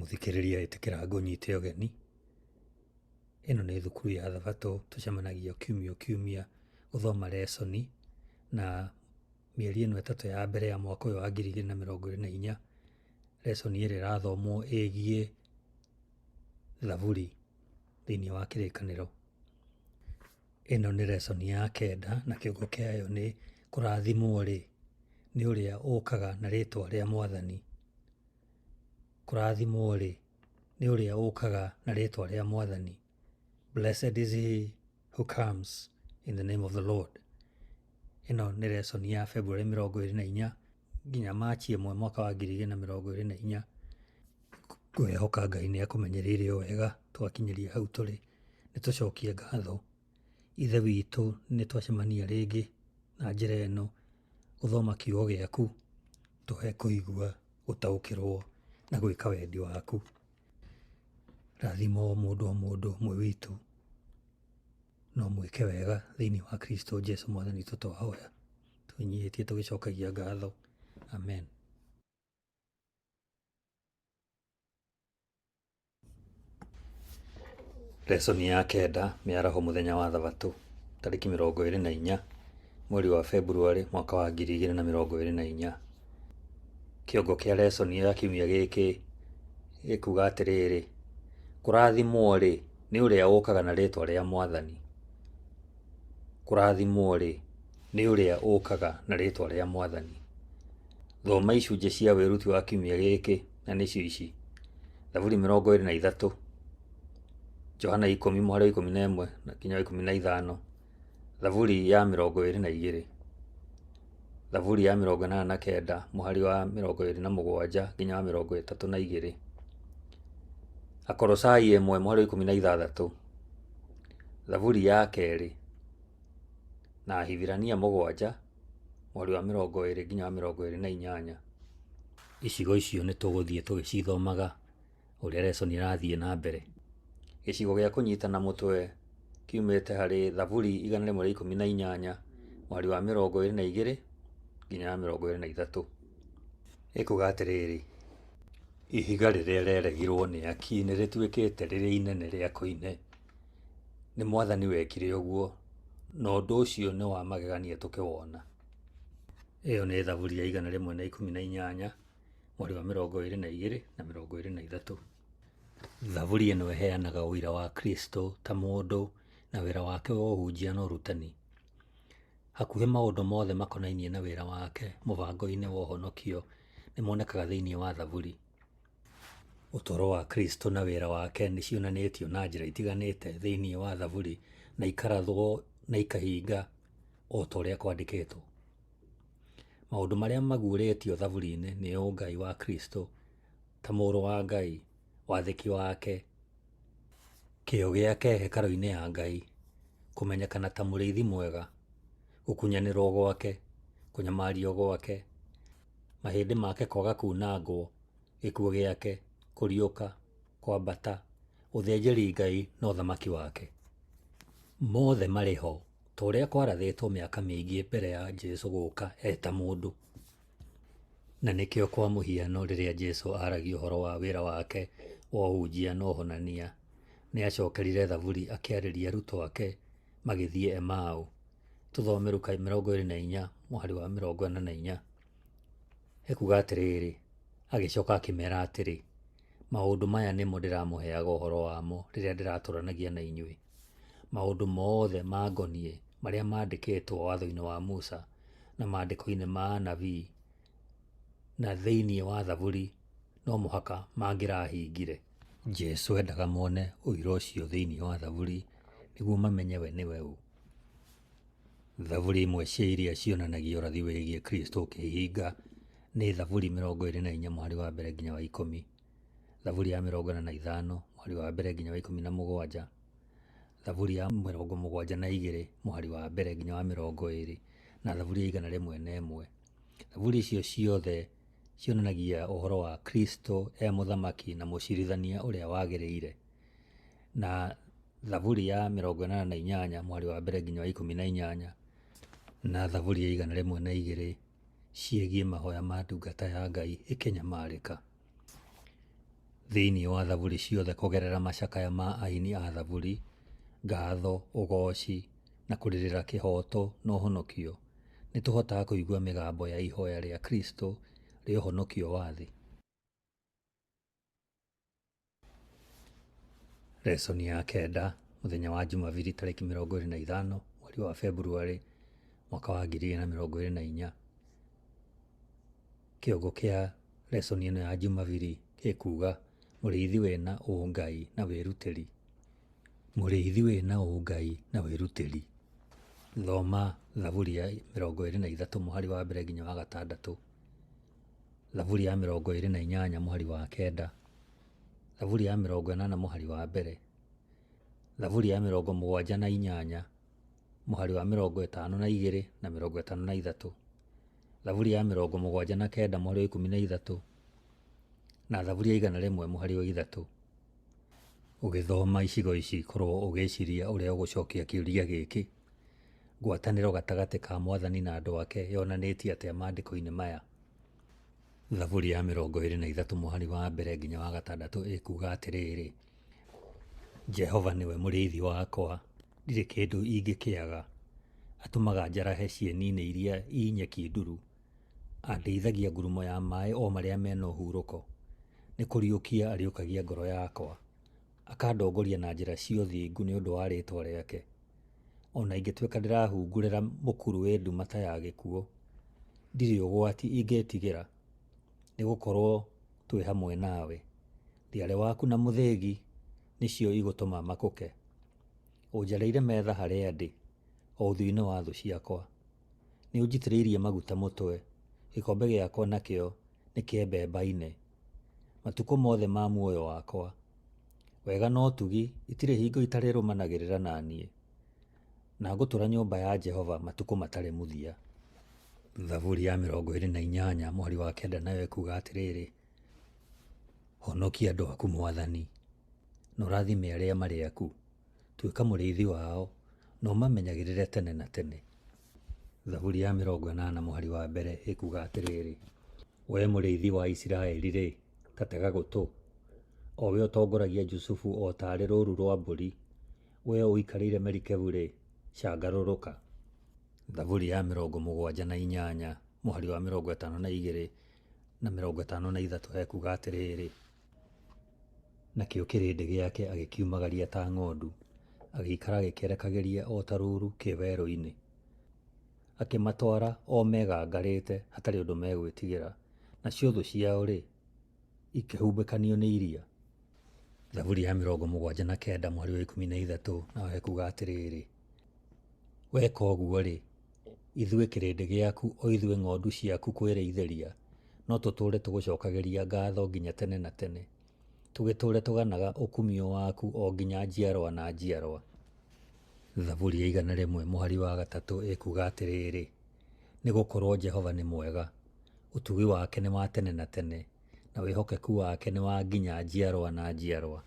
Mũthikĩrĩria ĩtĩkĩra ngũnyite ũgeni. Ĩno nĩ thukuru ya thabatũ tũcemanagia kiumia o kiumia gũthoma lesson na mĩeri ĩno ĩtatũ ya mbere ya mwaka ũyũ wa 2024, lesson ĩrĩa ĩrathomwo ĩgiĩ thaburi thĩiniĩ wa kĩrĩkanĩro. Ĩno nĩ lesson ya kenda na kĩongo kĩayo nĩ kũrathimwo rĩ, nĩ ũrĩa ũkaga na rĩtwa rĩa mwathani. Kũrathimwo rĩ, nĩ ũrĩa ũkaga na rĩtwa rĩa mwathani. Blessed is he who comes in the name of the Lord. Ĩno nĩ lesson ya February 24 nginya Machi 1 mwaka wa 2024. Ngwĩhoka Ngai nĩ akũmenyereire o wega twakinyĩria hau tũrĩ. Nĩ tũcokie ngatho. Ithe witũ nĩ twacemania rĩngĩ na njĩra ĩno gũthoma kiugo gĩaku, tũhe kũigua, gũtaũkĩrwo na gwĩka wendi waku. Rathima o mũndũ o mũndũ ũmwe witũ na ũmwĩke wega thĩinĩ wa Kristo Jesu mwathani witũ twahoya twĩnyihĩtie tũgĩcokagia ngatho. Amen. Lesson ya kenda, mĩaraho mũthenya wa thabatũ, tarĩki 24 mweri wa Februarĩ mwaka wa 2024. Kĩongo kĩa lesson ya kiumia gĩkĩ gĩkuga atĩrĩrĩ, kũrathimwo-rĩ, nĩ ũrĩa ũkaga na rĩtwa rĩa mwathani. Kũrathimwo-rĩ, nĩ ũrĩa ũkaga na rĩtwa rĩa mwathani. Thoma icunjĩ cia wĩruti wa kiumia gĩkĩ na nĩcio ici: Thaburi 23, Johana 10 mũhari wa 11 nginya wa 15, Thaburi ya 22, Thaburi ya 89 mũhari wa 27 nginya wa 32, Akolosai 1 mũhari wa 16, Thaburi ya 2 na Ahibirania 7 mũhari wa 20 nginya wa 28. Icigo icio nĩ tũgũthiĩ tũgĩcithomaga ũrĩa lesson ĩrathiĩ na mbere. Gĩcigo gĩa kũnyitana mũtwe kiumĩte harĩ Thaburi 118 mũhari wa 22 nginya wa 23. Ĩkuga atĩrĩrĩ, ihiga rĩrĩa rĩaregirwo nĩ aki nĩ rĩtuĩkĩte rĩrĩa inene rĩa koine. Nĩ mwathani wekire ũguo, na ũndũ ũcio nĩ wa magegania tũkĩwona. Ĩyo nĩ Thaburi ya 118 mũhari wa 22 na 23. Thaburi ĩno ĩheanaga ũira wa Kristo ta mũndũ na wĩra wake wa ũhunjia na ũrutani. Hakuhĩ maũndũ mothe makonainie na wĩra wake mũbango-inĩ wa ũhonokio nĩ monekaga thĩinĩ wa Thaburi. Ũtũũro wa Kristo na wĩra wake nĩ cionanĩtio na njĩra itiganĩte thĩinĩ wa Thaburi na ikarathwo na ikahinga o ta ũrĩa kwandĩkĩtwo. Maũndũ marĩa maguũrĩtio Thaburi-inĩ nĩ ũngai wa Kristo ta Mũrũ wa Ngai, wathĩki wake, kĩyo gĩake hekarũ-inĩ ya Ngai, kũmenyekana ta mũrĩithi mwega, gũkunyanĩrwo gwake, kũnyamario gwake, mahĩndĩ make kwaga kunangwo, gĩkuũ gĩake, kũriũka, kwambata, ũthĩnjĩri Ngai na ũthamaki wake. Mothe marĩ ho ta ũrĩa kwarathĩtwo mĩaka mĩingĩ mbere ya Jesu gũka e ta mũndũ. Na nĩkĩo kwa mũhiano rĩrĩa Jesu aaragia ũhoro wa wĩra wake wa ũhunjia na ũhonania, nĩ acokerire Thaburi akĩarĩria arutwo ake magĩthiĩ Emau. Tũthome Luka 24 mũhari wa 44. Ekuga atĩrĩrĩ, agĩcoka akĩmera atĩrĩ, maũndũ maya nĩmo ndĩramũheaga ũhoro wamo rĩrĩa ndĩratũranagia na inyuĩ. Maũndũ mothe mangoniĩ marĩa mandĩkĩtwo watho-inĩ wa Musa na maandĩko-inĩ ma anabii na thĩinĩ wa Thaburi no mũhaka mangĩrahingire. Jesu endaga mone ũira ũcio thĩinĩ wa Thaburi nĩguo mamenye we nĩwe ũ. Thaburi imwe cia iria cionanagia ũrathi wĩgiĩ Kristo ũkĩhinga nĩ Thaburi 24 mũhari wa mbere nginya wa 10, Thaburi ya 45 mũhari wa mbere nginya wa 17, Thaburi ya 72 mũhari wa mbere nginya wa 20 na Thaburi ya 101. Thaburi icio ciothe cionanagia ũhoro wa Kristo e mũthamaki na mũcirithania ũrĩa wagĩrĩire. Na Thaburi ya 88 mũhari wa mbere nginya wa 18 na Thaburi ya 102 ciĩgiĩ mahoya ma ndungata ya Ngai ĩkĩnyamarĩka. Thĩinĩ wa thaburi ciothe kũgerera macakaya ma aini a thaburi, ngatho, ũgooci, na kũrĩrĩra kĩhooto na ũhonokio, nĩ tũhotaga kũigua mĩgambo ya ihoya rĩa Kristo rĩa ũhonokio wa thĩ. Lesson ya kenda, mũthenya wa Jumabiri tarĩki 25 mweri wa Februarĩ mwaka wa 2024. Kĩongo kĩa lesson ĩno ya Jumabiri gĩkuga mũrĩithi wĩna ũngai na wĩrutĩri. Mũrĩithi wĩna ũngai na wĩrutĩri. Thoma Thaburi ya 23 mũhari wa mbere nginya wa gatandatũ. Thaburi ya 28 mũhari wa kenda. Thaburi ya 80 mũhari wa mbere. Thaburi ya 78 mũhari wa 52 na 53. Thaburi ya 79 mũhari wa 13 na Thaburi ya 101 mũhari wa 3. Ũgĩthoma icigo ici korwo ũgĩciria ũrĩa ũgũcokia kĩũria gĩkĩ: ngwatanĩro gatagatĩ ka Mwathani na andũ ake yonanĩtio atĩa maandĩko-inĩ maya? Thaburi ya 23 mũhari wa mbere nginya wa gatandatũ ĩkuga atĩrĩrĩ, Jehova nĩwe mũrĩithi wakwa, ndirĩ kĩndũ ingĩkĩaga. Atũmaga njarahe cieni-inĩ iria i nyeki nduru. Andeithagia ngurumo ya maĩ o marĩa mena ũhurũko. Nĩ kũriũkia ariũkagia ngoro yakwa. Akandongoria na njĩra cia ũthingu nĩ ũndũ wa rĩĩtwa rĩake. O na ingĩtuĩka ndĩrahungurĩra mũkuru wĩ nduma ta ya gĩkuũ, ndirĩ ũgwati ingĩtigĩra, nĩ gũkorwo twĩ hamwe nawe. Thiarĩ waku na mũthĩgi nĩcio igũtũma makũke. Ũnjarĩire metha harĩa ndĩ, o ũthiũ-inĩ wa thũ ciakwa. Nĩ ũnjitĩrĩirie maguta mũtwe, gĩkombe gĩakwa nakĩo nĩ kĩembembaine. Matukũ mothe ma muoyo wakwa, wega na ũtugi itirĩ hingo itarĩrũmanagĩrĩra na niĩ, na ngũtũũra nyũmba ya Jehova matukũ matarĩ mũthia. Thaburi ya 28 mũhari wa kenda nayo ĩkuga atĩrĩrĩ, honokia andũ aku Mwathani, na ũrathime arĩa marĩ aku. Tuĩka mũrĩithi wao, na ũmamenyagĩrĩre tene na tene. Thaburi ya 80 mũhari wa mbere ĩkuga atĩrĩrĩ, we mũrĩithi wa Isiraeli-rĩ, ta tega gũtũ, o we ũtongoragia Jusufu o ta arĩ rũũru rwa mbũri, we ũikarĩire merikebu-rĩ, cangarũrũka. Thaburi ya 78 mũhari wa 52 na 53 ekuga atĩrĩrĩ, nakĩo kĩrĩndĩ gĩake agĩkiumagaria ta ng'ondu, agĩikara agĩkĩrekagĩria o ta rũũru kĩ werũ-inĩ. Akĩmatwara o megangarĩte hatarĩ ũndũ megwĩtigĩra, nacio thũ ciao-rĩ, ikĩhumbĩkanio nĩ iria. Thaburi ya 79 mũhari wa 13 nayo ĩkuga atĩrĩrĩ, weka ũguo-rĩ, ithuĩ kĩrĩndĩ gĩaku o ithuĩ ng'ondu ciaku kwĩrĩithĩria, no tũtũũre tũgũcokagĩria ngatho nginya tene na tene, tũgĩtũũre tũganaga ũkumio waku o nginya njiarwa na njiarwa. Thaburi ya 101 mũhari wa gatatũ ĩkuga atĩrĩrĩ, nĩ gũkorwo Jehova nĩ mwega, ũtugi wake nĩ wa tene na tene, na wĩhokeku wake nĩ wa nginya njiarwa na njiarwa.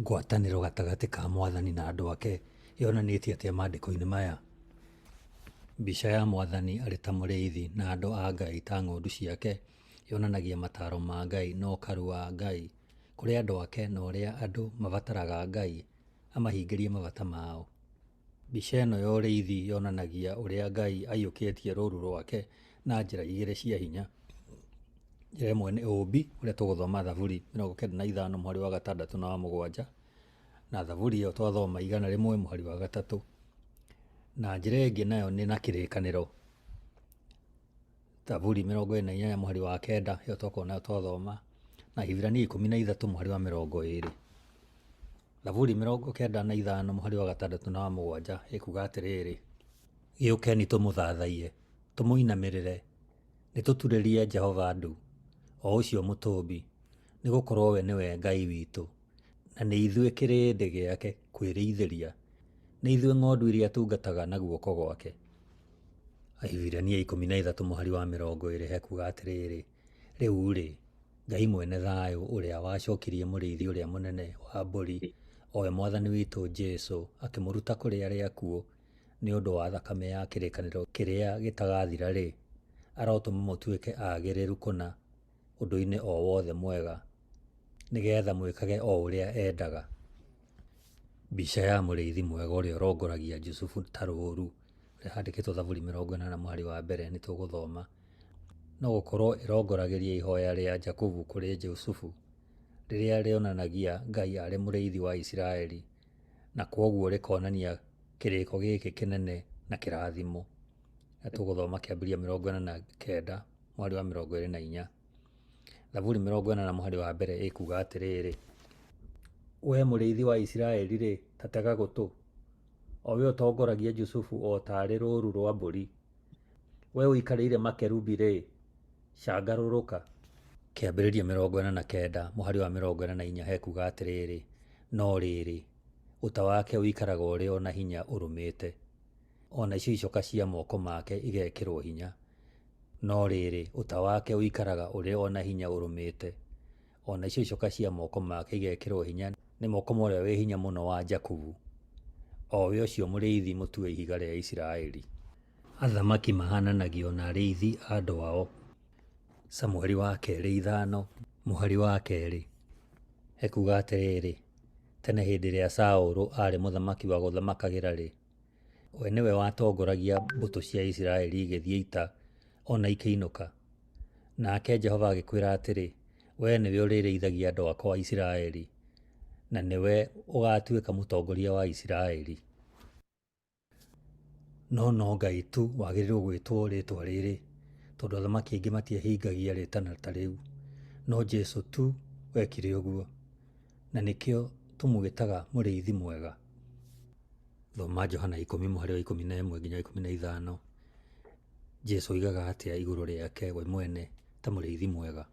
Ngwatanĩro gatagatĩ ka Mwathani na andũ ake yonanĩtio atĩa maandĩko-inĩ maya? Mbica ya Mwathani arĩ ta mũrĩithi na andũ a Ngai ta ng'ondu ciake yonanagia mataaro ma Ngai na ũkaru wa Ngai kũrĩ andũ ake na ũrĩa andũ mabataraga Ngai amahingĩrie mabata mao. Mbica ĩno ya ũrĩithi yonanagia ũrĩa Ngai aiyũkĩtie rũũru rwake na njĩra igĩrĩ cia hinya. Njĩra ĩmwe nĩ ũũmbi ũrĩa tũgũthoma Thaburi 95 mũhari wa gatandatũ na wa mũgwanja, na Thaburi ĩyo twathoma 101 mũhari wa gatatũ. Na njĩra ĩngĩ nayo nĩ na kĩrĩkanĩro. Thaburi 48 mũhari wa kenda ĩyo twakorwo nayo twathoma, na Ahibirania 13 mũhari wa 20. Thaburi 95 mũhari wa gatandatũ na wa mũgwanja ĩkuga atĩrĩrĩ, gĩũkeni tũmũthathaiye, tũmũinamĩrĩre, nĩtũturĩrie Jehova ndu, o ũcio mũtũmbi, nĩ gũkorwo we nĩwe Ngai witũ, na nĩ ithuĩ kĩrĩndĩ gĩake kwĩrĩithĩria, nĩ ithuĩ ng'ondu iria atungataga na guoko gwake. Ahibirania 13 mũhari wa 20 hekuga atĩrĩrĩ, rĩu-rĩ, Ngai mwene thayũ ũrĩa wacokirie mũrĩithi ũrĩa mũnene wa mbũri, o we Mwathani witũ Jesu, akĩmũruta kũrĩ arĩa akuũ nĩ ũndũ wa thakame ya kĩrĩkanĩro kĩrĩa gĩtagathira-rĩ, arotũma mũtuĩke aagĩrĩru kũna ũndũ-inĩ o wothe mwega nĩ getha mwĩkage o ũrĩa endaga. Mbica ya mũrĩithi mwega ũrĩa ũrongoragia Jusufu ta rũũru, ũrĩa handĩkĩtwo Thaburi 80 mũhari wa mbere nĩ tũgũthoma. No gũkorwo ĩrongoragĩria ihoya rĩa Jakubu kũrĩ Jusufu, rĩrĩa rĩonanagia Ngai arĩ mũrĩithi wa Isiraeli, na kwoguo rĩkonania kĩrĩko gĩkĩ kĩnene na kĩrathimo. Na tũgũthoma Kĩambĩrĩria 49 mũhari wa 24. Thaburi 80 mũhari wa mbere ĩkuga atĩrĩrĩ, Wee mũrĩithi wa Isiraeli-rĩ, ta tega gũtũ, o we ũtongoragia Jusufu o ta arĩ rũũru rwa mbũri. Wee ũikarĩire makerubi-rĩ, cangarũrũka. Kĩambĩrĩria 49 mũhari wa 44 hekuga atĩrĩrĩ, No rĩrĩ, ũta wake ũikaraga ũrĩ o na hinya ũrũmĩte, o nacio icoka cia moko make igekĩrũo hinya. No rĩrĩ, ũta wake ũikaraga ũrĩ o na hinya ũrũmĩte, o nacio icoka cia moko make igekĩrũo hinya nĩ moko ma ũrĩa wĩ hinya mũno wa Jakubu, o we ũcio mũrĩithi mũtue ihiga rĩa Isiraeli. Athamaki mahananagio na arĩithi a andũ ao. Samueli wa kerĩ 5 mũhari wa kerĩ ekuga atĩrĩrĩ, Tene hĩndĩ ĩrĩa Saũlũ aarĩ mũthamaki wa gũthamakagĩra-rĩ, we nĩwe watongoragia mbũtũ cia Isiraeli igĩthiĩ ita o na ikĩinũka. Nake Jehova agĩkwĩra atĩrĩ, 'Wee nĩwe ũrĩrĩithagia andũ akwa a Isiraeli, na nĩwe ũgaatuĩka mũtongoria wa Isiraeli.' No no Ngai tu wagĩrĩirwo gwĩtwo rĩtwa rĩrĩ, tondũ athamaki aingĩ matiahingagia rĩtana ta rĩu. No Jesu tu wekire ũguo, na nĩkĩo tũmwĩtaga mũrĩithi mwega. Thoma Johana 10 mũhari wa 11 nginya 15. Jesu oigaga atĩa igũrũ rĩake we mwene ta mũrĩithi mwega?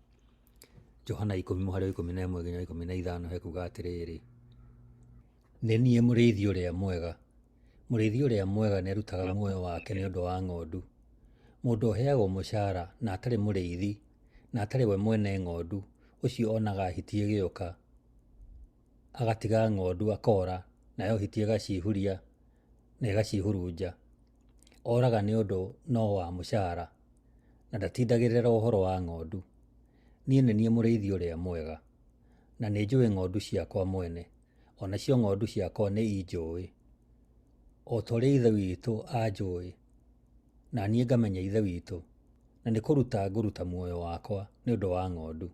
Johana 10 mũhari wa 11 nginya 15 hekuga atĩrĩrĩ, Nĩ niĩ mũrĩithi ũrĩa mwega. Mũrĩithi ũrĩa mwega nĩarutaga muoyo wake nĩ ũndũ wa ng'ondu. Mũndũ ũheagwo mũcara na atarĩ mũrĩithi na atarĩ we mwene ng'ondu, ũcio onaga hiti ĩgĩũka, agatiga ng'ondu akoora, nayo hiti ĩgacihuria na ĩgacihurunja. Oraga nĩ ũndũ no wa mũcara, na ndatindagĩrĩra ũhoro wa ng'ondu. Niĩ nĩ niĩ mũrĩithi ũrĩa mwega, na nĩnjũĩ ng'ondu ciakwa mwene, o nacio ng'ondu ciakwa nĩ injũĩ, o ta ũrĩa Ithe witũ anjũĩ, na niĩ ngamenya Ithe witũ, na nĩ kũruta ngũruta muoyo wakwa nĩ ũndũ wa ng'ondu.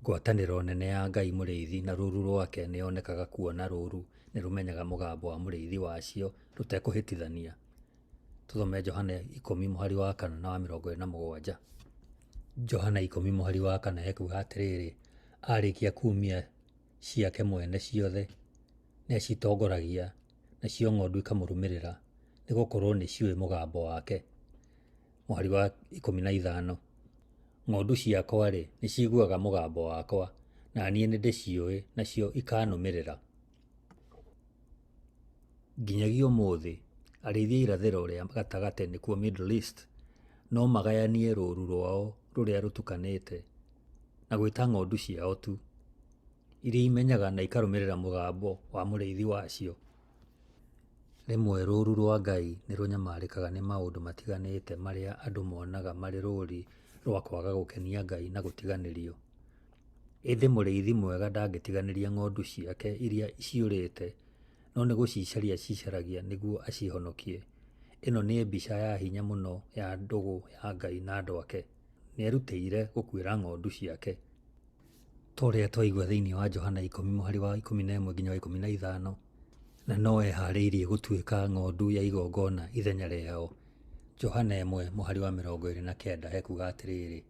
Ngwatanĩro nene ya Ngai mũrĩithi na rũũru rwake nĩ yonekaga kuona rũũru nĩ rũmenyaga mũgambo wa mũrĩithi wacio rũtekũhĩtithania. Tũthome Johana 10 mũhari wa 4 na wa 27. Johana 10 mũhari wa 4 ekuga atĩrĩrĩ, arĩkia kuumia ciake mwene ciothe, nĩacitongoragia, nacio ng'ondu ikamũrũmĩrĩra, nĩ gũkorwo nĩciũĩ mũgambo wake. Mũhari wa 15, ng'ondu ciakwa-rĩ, nĩciiguaga mũgambo wakwa, na niĩ nĩndĩciũĩ, nacio ikanũmĩrĩra. Nginyagia ũmũthĩ, arĩithi a irathĩro rĩa gatagatĩ nĩkuo Middle East, no magayanie rũũru rwao rũrĩa rũtukanĩte na gwĩta ng'ondu ciao tu, iria imenyaga na ikarũmĩrĩra mũgambo wa mũrĩithi wacio. Rĩmwe rũũru rwa Ngai nĩ rũnyamarĩkaga nĩ maũndũ matiganĩte marĩa andũ monaga marĩ rũũri rwa kwaga gũkenia Ngai na gũtiganĩrio. Ĩndĩ mũrĩithi mwega ndangĩtiganĩria ng'ondu ciake iria ciũrĩte, no nĩ gũcicaria acicaragia nĩguo acihonokie. Ĩno nĩ mbica ya hinya mũno ya ndũgũ ya Ngai na andũ ake. Nĩerutĩire gũkuĩra ng'ondu ciake. Ta ũrĩa twaigua thĩinĩ wa Johana 10 mũhari wa 11 nginya wa 15, na no eharĩirie gũtuĩka ng'ondu ya igongona ithenya rĩao. Johana 1 mũhari wa 29 hekuga atĩrĩrĩ,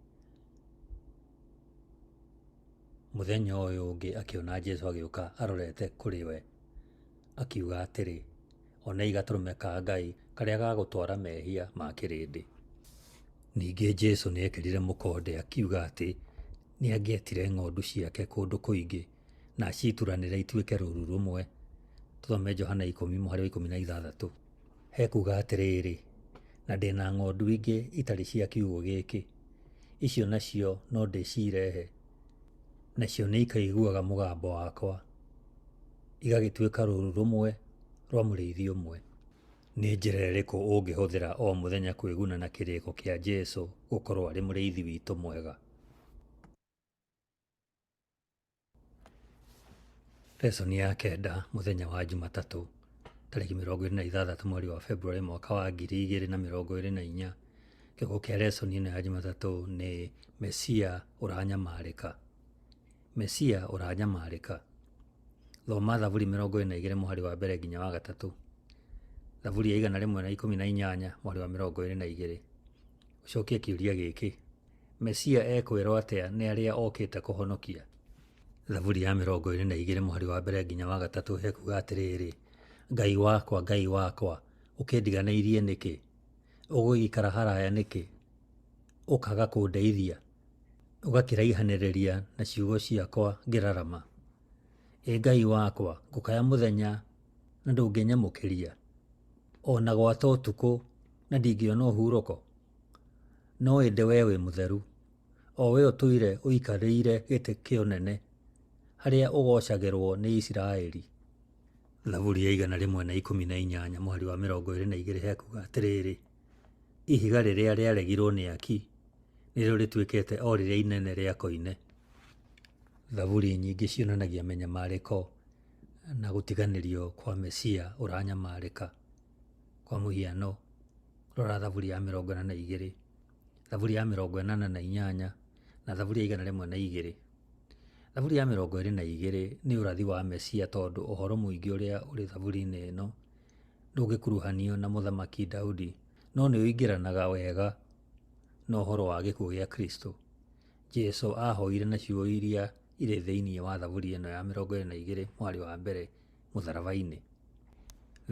Mũthenya ũyũ ũngĩ akĩona Jesũ agĩũka arorete kũrĩ we, akiuga atĩrĩ, Onei gatũrũme ka Ngai karĩa gagũtwara mehia ma kĩrĩndĩ. Ningĩ Jesũ nĩekĩrire mũkonde akiuga atĩ nĩangĩetire ng'ondu ciake kũndũ kũingĩ na acituranĩre ituĩke rũũru rũmwe. Tũthome Johana 10 mũhari wa 16. Hekuga atĩrĩrĩ, Na ndĩ na ng'ondu ingĩ itarĩ cia kiugũ gĩkĩ, icio nacio no ndĩcirehe, nacio nĩikaiguaga mũgambo wakwa, igagĩtuĩka rũũru rũmwe rwa mũrĩithi ũmwe. Nĩ njĩra ĩrĩkũ ũngĩhũthĩra o mũthenya kwĩguna na kĩrĩko kĩa Jesu gũkorũo arĩ mũrĩithi witũ mwega? Lesson ya kenda mũthenya wa Jumatatũ tarĩki 26 mweri wa Februarĩ mwaka wa 2024. Kĩongo kĩa lesson ĩno ya Jumatatũ nĩ Mesia ũranyamarĩka. Mesia ũranyamarĩka. Thoma Thaburi 22 mũhari wa mbere nginya wa gatatũ. Thaburi ya 118 mũhari wa 22. Ũcokie kĩũria gĩkĩ: Mesia ekwĩrwo atĩa nĩ arĩa okĩte kũhonokia? Thaburi ya 22 mũhari wa mbere nginya wa gatatũ hekuga atĩrĩrĩ, Ngai wakwa, Ngai wakwa, ũkĩndiganĩirie nĩkĩ? Ũgũgĩikara haraya nĩkĩ, ũkaaga kũndeithia, ũgakĩraihanĩrĩria na ciugo ciakwa ngĩrarama? Ĩ Ngai wakwa, ngũkaya mũthenya na ndũngĩnyamũkĩria, o na gwata ũtukũ na ndingĩona ũhurũko? No ĩndĩ wee wĩ mũtheru, o wee ũtũire ũikarĩire gĩtĩ kĩa ũnene, harĩa ũgoocagĩrwo nĩ Isiraeli. Thaburi ya 118 mũhari wa 22 hekuga atĩrĩrĩ, Ihiga rĩrĩa rĩaregirwo nĩ aki, nĩrĩo rĩtuĩkĩte o rĩrĩa inene rĩa koine. Thaburi nyingĩ cionanagia mĩnyamarĩko na gũtiganĩrio kwa Mesia ũranyamarĩka. Kwa mũhiano, rora Thaburi ya 42, Thaburi ya 88 na Thaburi ya 102. Thaburi ya 22 nĩ ũrathi wa Mesia tondũ ũhoro mũingĩ ũrĩa ũrĩ thaburi-inĩ ĩno ndũngĩkuruhanio na Mũthamaki Daudi, no nĩ ũingĩranaga wega na ũhoro wa gĩkuũ gĩa Kristo. Jesu aahoire na ciugo iria irĩ thĩinĩ wa Thaburi ĩno ya 22 mũhari wa mbere mũtharaba-inĩ.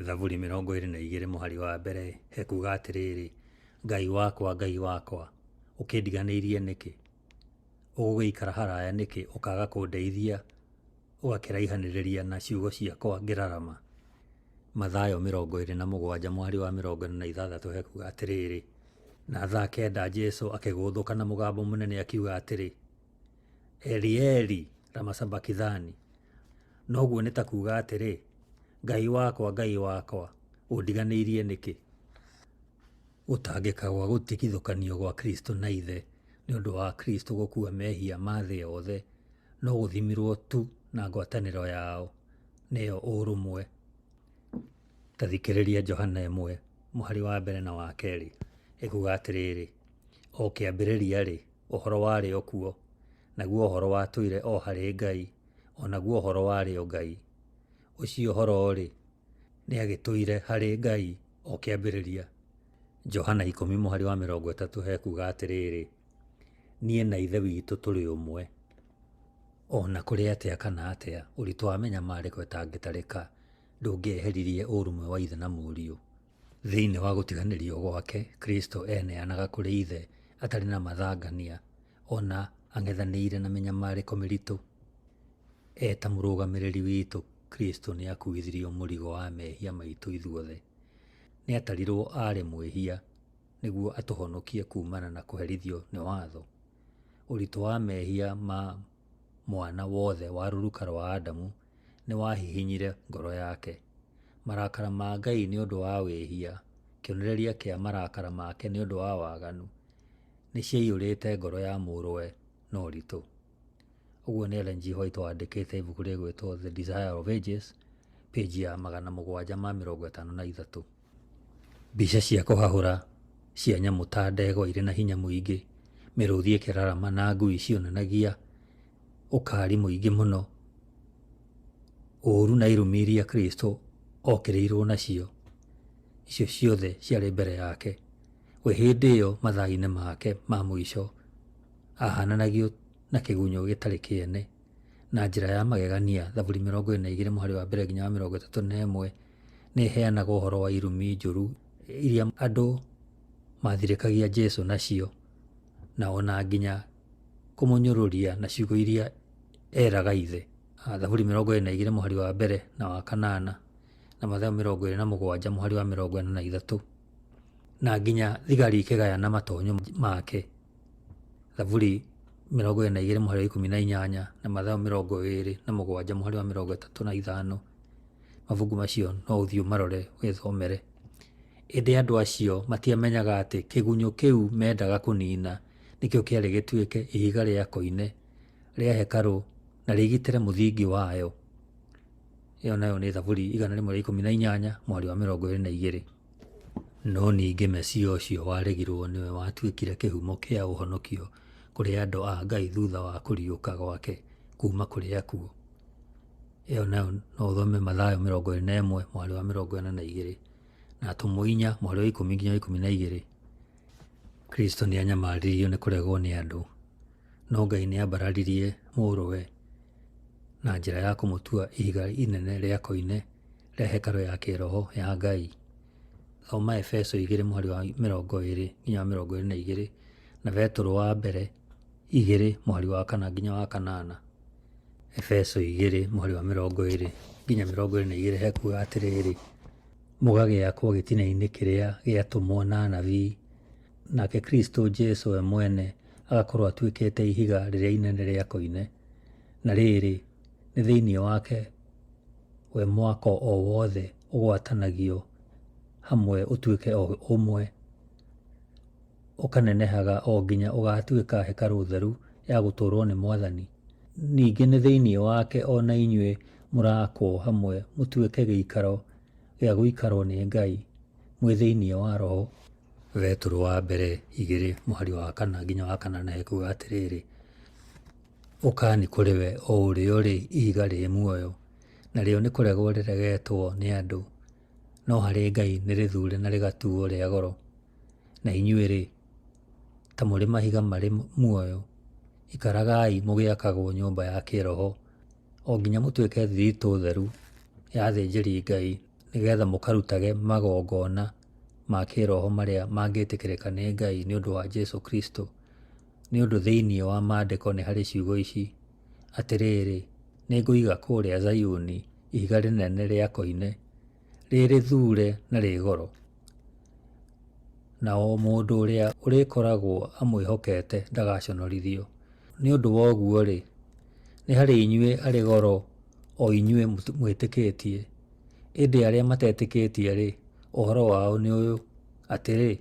Thaburi 22 mũhari wa mbere hekuga atĩrĩrĩ, Ngai wakwa, Ngai wakwa, ũkĩndiganĩirie nĩkĩ? Ũgũgĩikara haraya nĩkĩ ũkaaga kũndeithia, ũgakĩraihanĩrĩria na ciugo ciakwa ngĩrarama? Mathayo 27 mũhari wa 46 hekuga atĩrĩrĩ, Na thaa kenda Jesu akĩgũthũka na mũgambo mũnene akiuga atĩrĩ, Eli Eli lama sabakithani, noguo nĩ ta kuuga atĩrĩ, Ngai wakwa, Ngai wakwa, ũndiganĩirie nĩkĩ? Gũtangĩka gwa gũtigithũkanio gwa Kristo na Ithe nĩ ũndũ wa Kristo gũkua mehia ma thĩ yothe no gũthimirwo tu na ngwatanĩro yao, nĩyo ũrũmwe. Ta thikĩrĩria Johana 1 mũhari wa mbere na wa kerĩ, ĩkuga atĩrĩrĩ, O kĩambĩrĩria-rĩ, Ũhoro warĩ o kuo, naguo Ũhoro watũire o harĩ Ngai, o naguo Ũhoro warĩ o Ngai. Ũcio Ũhoro-rĩ, nĩagĩtũire harĩ Ngai o kĩambĩrĩria. Johana 10 mũhari wa 30 hekuga atĩrĩrĩ, Niĩ na Ithe witũ tũrĩ ũmwe. O na kũrĩ atĩa kana atĩa, ũritũ wa mĩnyamarĩko ĩtangĩtarĩka ndũngĩeheririe ũrũmwe wa Ithe na Mũriũ. Thĩinĩ wa gũtiganĩrio gwake, Kristo eneanaga kũrĩ Ithe atarĩ na mathangania o na ang'ethanĩire na mĩnyamarĩko mĩritũ. E ta mũrũgamĩrĩri witũ, Kristo nĩ akuithirio mũrigo wa mehia maitũ ithuothe. Nĩ atarirwo arĩ mwĩhia nĩguo atũhonokie kuumana na kũherithio nĩ watho. Ũritũ wa mehia ma mwana wothe wa rũruka rwa Adamu nĩ wahihinyire ngoro yake. Marakara ma Ngai nĩ ũndũ wa wĩhia, kĩonereria kĩa marakara make nĩ ũndũ wa waganu, nĩ ciaiyũrĩte ngoro ya mũrũwe na ũritũ. Ũguo nĩ Ellen G. White wandĩkĩte ibuku rĩgwĩtwo The Desire of Ages, page ya 753. Mbica cia kũhahũra cia nyamũ ta ndegwa irĩ na hinya mũingĩ, mĩrũthi ĩkĩrarama na ngui cionanagia ũkari mũingĩ mũno, ũũru na irumi iria Kristo okĩrĩirwo nacio, icio ciothe ciarĩ mbere yake. We hĩndĩ ĩyo mathaa-inĩ make ma mũico ahananagio na kĩgunyũ gĩtarĩ kĩene. Na njĩra ya magegania, Thaburi 22 mũhari wa mbere nginya wa 31 nĩ ĩheanaga ũhoro wa irumi njũru iria andũ maathirĩkagia Jesu nacio, na o na nginya kũmũnyũrũria na ciugo iria eraga Ithe. Thaburi 22 mũhari wa mbere na wa kanana, na Mathayo 27 mũhari wa 43, na nginya thigari ikĩgayana matonyo make. Thaburi 22 mũhari wa 18 na Mathayo 27 mũhari wa 35. Mabuku macio no ũthiĩ ũmarore wĩthomere. Ĩndĩ andũ acio matiamenyaga atĩ kĩgunyũ kĩu meendaga kũniina nĩkĩo kĩarĩ gĩtuĩke ihiga rĩa koine rĩa hekarũ na rĩgitĩre mũthingi wayo. Ĩyo nayo nĩ Thaburi 118 mũhari wa 22. No ningĩ Mesia ũcio waregirũo nĩwe watuĩkire kĩhumo kĩa ũhonokio kũrĩ andũ a Ngai thutha wa kũriũka gwake kuuma kũrĩ akuũ. Ĩyo nayo no ũthome Mathayo 21 mũhari wa 42 na Atũmwo 4 mũhari wa 10 nginya 12. Kristo nĩ anyamaririo nĩ kũregwo nĩ andũ, no Ngai nĩ ambararirie Mũrũwe na njĩra ya kũmũtua ihiga inene rĩa koine rĩa hekarũ ya kĩĩroho ya Ngai. Thoma Efeso 2 mũhari wa 20 nginya wa 22 na Petero wa mbere 2 mũhari wa 4 nginya wa 8. Efeso 2 mũhari wa 20 nginya 22 hekuga atĩrĩrĩ, mũgagĩakwo gĩtina-inĩ kĩrĩa gĩatũmwo na anabii, nake Kristo Jesu we mwene agakorwo atuĩkĩte ihiga rĩrĩa inene rĩa koine. Na rĩrĩ, nĩ thĩinĩ wake we mwako o wothe ũgwatanagio hamwe ũtuĩke o ũmwe, ũkanenehaga o nginya ũgaatuĩka hekarũ theru ya gũtũũrwo nĩ Mwathani. Ningĩ nĩ thĩinĩ wake o na inyuĩ mũraakwo hamwe mũtuĩke gĩikaro gĩa gũikarwo nĩ Ngai, mwĩ thĩinĩ wa Roho. Petero wa mbere igĩrĩ mũhari wa kana nginya wa kanana hekuga atĩrĩrĩ, ũkani kũrĩ we o ũrĩa ũrĩ ihiga rĩ muoyo, narĩo nĩ kũregwo rĩregetwo nĩ andũ, no harĩ Ngai nĩ rĩthure na rĩgatuo rĩa goro. Na inyuĩ-rĩ, ta mũrĩ mahiga marĩ muoyo, ikaragai mũgĩakagwo nyũmba ya kĩĩroho, o nginya mũtuĩke thiritũ theru ya athĩnjĩri-Ngai, nĩgetha mũkarutage magongona ma kĩĩroho marĩa mangĩtĩkĩrĩka nĩ Ngai nĩ ũndũ wa Jesu Kristo. Nĩ ũndũ thĩinĩ wa Maandĩko nĩ harĩ ciugo ici, Atĩrĩrĩ, nĩngũiga kũrĩa Zayuni ihiga rĩnene rĩa koine, rĩ rĩthure na rĩ goro, na o mũndũ ũrĩa ũrĩkoragwo amwĩhokete ndagaconorithio. Nĩ ũndũ wa ũguo-rĩ, nĩ harĩ inyuĩ arĩ goro o inyuĩ mwĩtĩkĩtie, ĩndĩ arĩa matetĩkĩtie-rĩ, ũhoro wao nĩ ũyũ, atĩrĩ,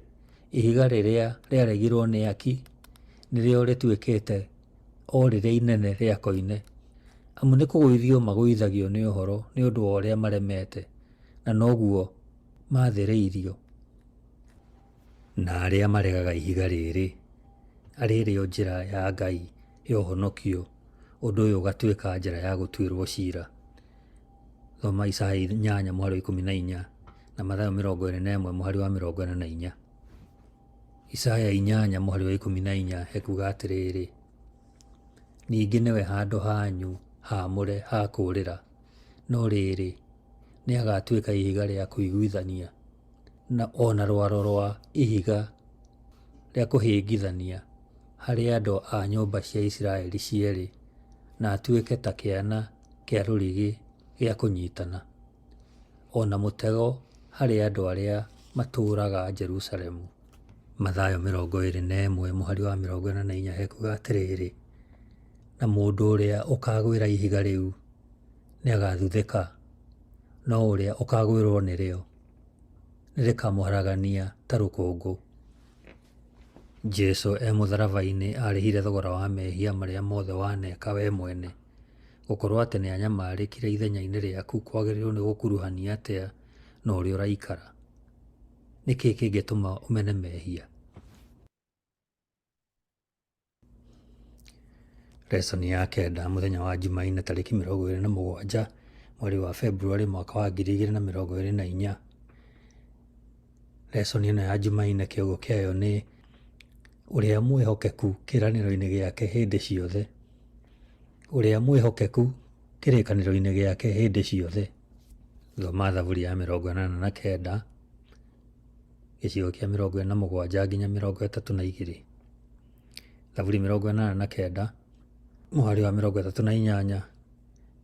ihiga rĩrĩa rĩaregirwo nĩ aki, nĩrĩo rĩtuĩkĩte o rĩrĩa inene rĩa koine. Amu nĩ kũgũithio magũithagio nĩ ũhoro nĩ ũndũ wa ũrĩa maremete, na noguo maathĩrĩirio. Na arĩa maregaga ihiga rĩrĩ, arĩ rĩo njĩra ya Ngai ya ũhonokio, ũndũ ũyũ ũgatuĩka njĩra ya gũtuĩrwo cira. Thoma Isaya 8 mũhari wa 14 na Mathayo 21 mũhari wa 44. Isaya 8 mũhari wa 14 hekuga atĩrĩrĩ, ningĩ nĩwe handũ hanyu haamũre ha kũũrĩra, no rĩrĩ, nĩagatuĩka ihiga rĩa kũiguithania, na o na rwaro rwa ihiga rĩa kũhĩngithania harĩ andũ a nyũmba cia Isiraeli cierĩ, na atuĩke ta kĩana kĩa rũrigi gĩa kũnyitana, o na mũtego harĩ andũ arĩa matũũraga Jerusalemu. Mathayo 21 mũhari wa 44 hekuga atĩrĩrĩ, na mũndũ ũrĩa ũkagwĩra ihiga rĩu nĩagathuthĩka, no ũrĩa ũkagwĩrwo nĩrĩo nĩrĩkamũharagania ta rũkũngũ. Jesu e mũtharaba-inĩ arĩhire thogora wa mehia marĩa mothe waneka we mwene. Gũkorwo atĩ nĩanyamarĩkire ithenya-inĩ rĩaku kwagĩrĩirwo nĩ gũkuruhania atĩa na ũrĩa ũraikara? Nĩ kĩĩ kĩngĩtũma ũmene mehia? Lesson ya kenda mũthenya wa Jumaine tarĩki 27 mweri wa Februarĩ mwaka wa 2024. Lesson ĩno ya Jumaine kĩongo kĩayo nĩ ũrĩa mwĩhokeku kĩĩranĩro-inĩ gĩake hĩndĩ ciothe. Ũrĩa mwĩhokeku kĩrĩkanĩro-inĩ gĩake hĩndĩ ciothe. Thoma Thaburi ya 89 gĩcigo kĩa 47 nginya 32. Thaburi 89 mũhari wa 38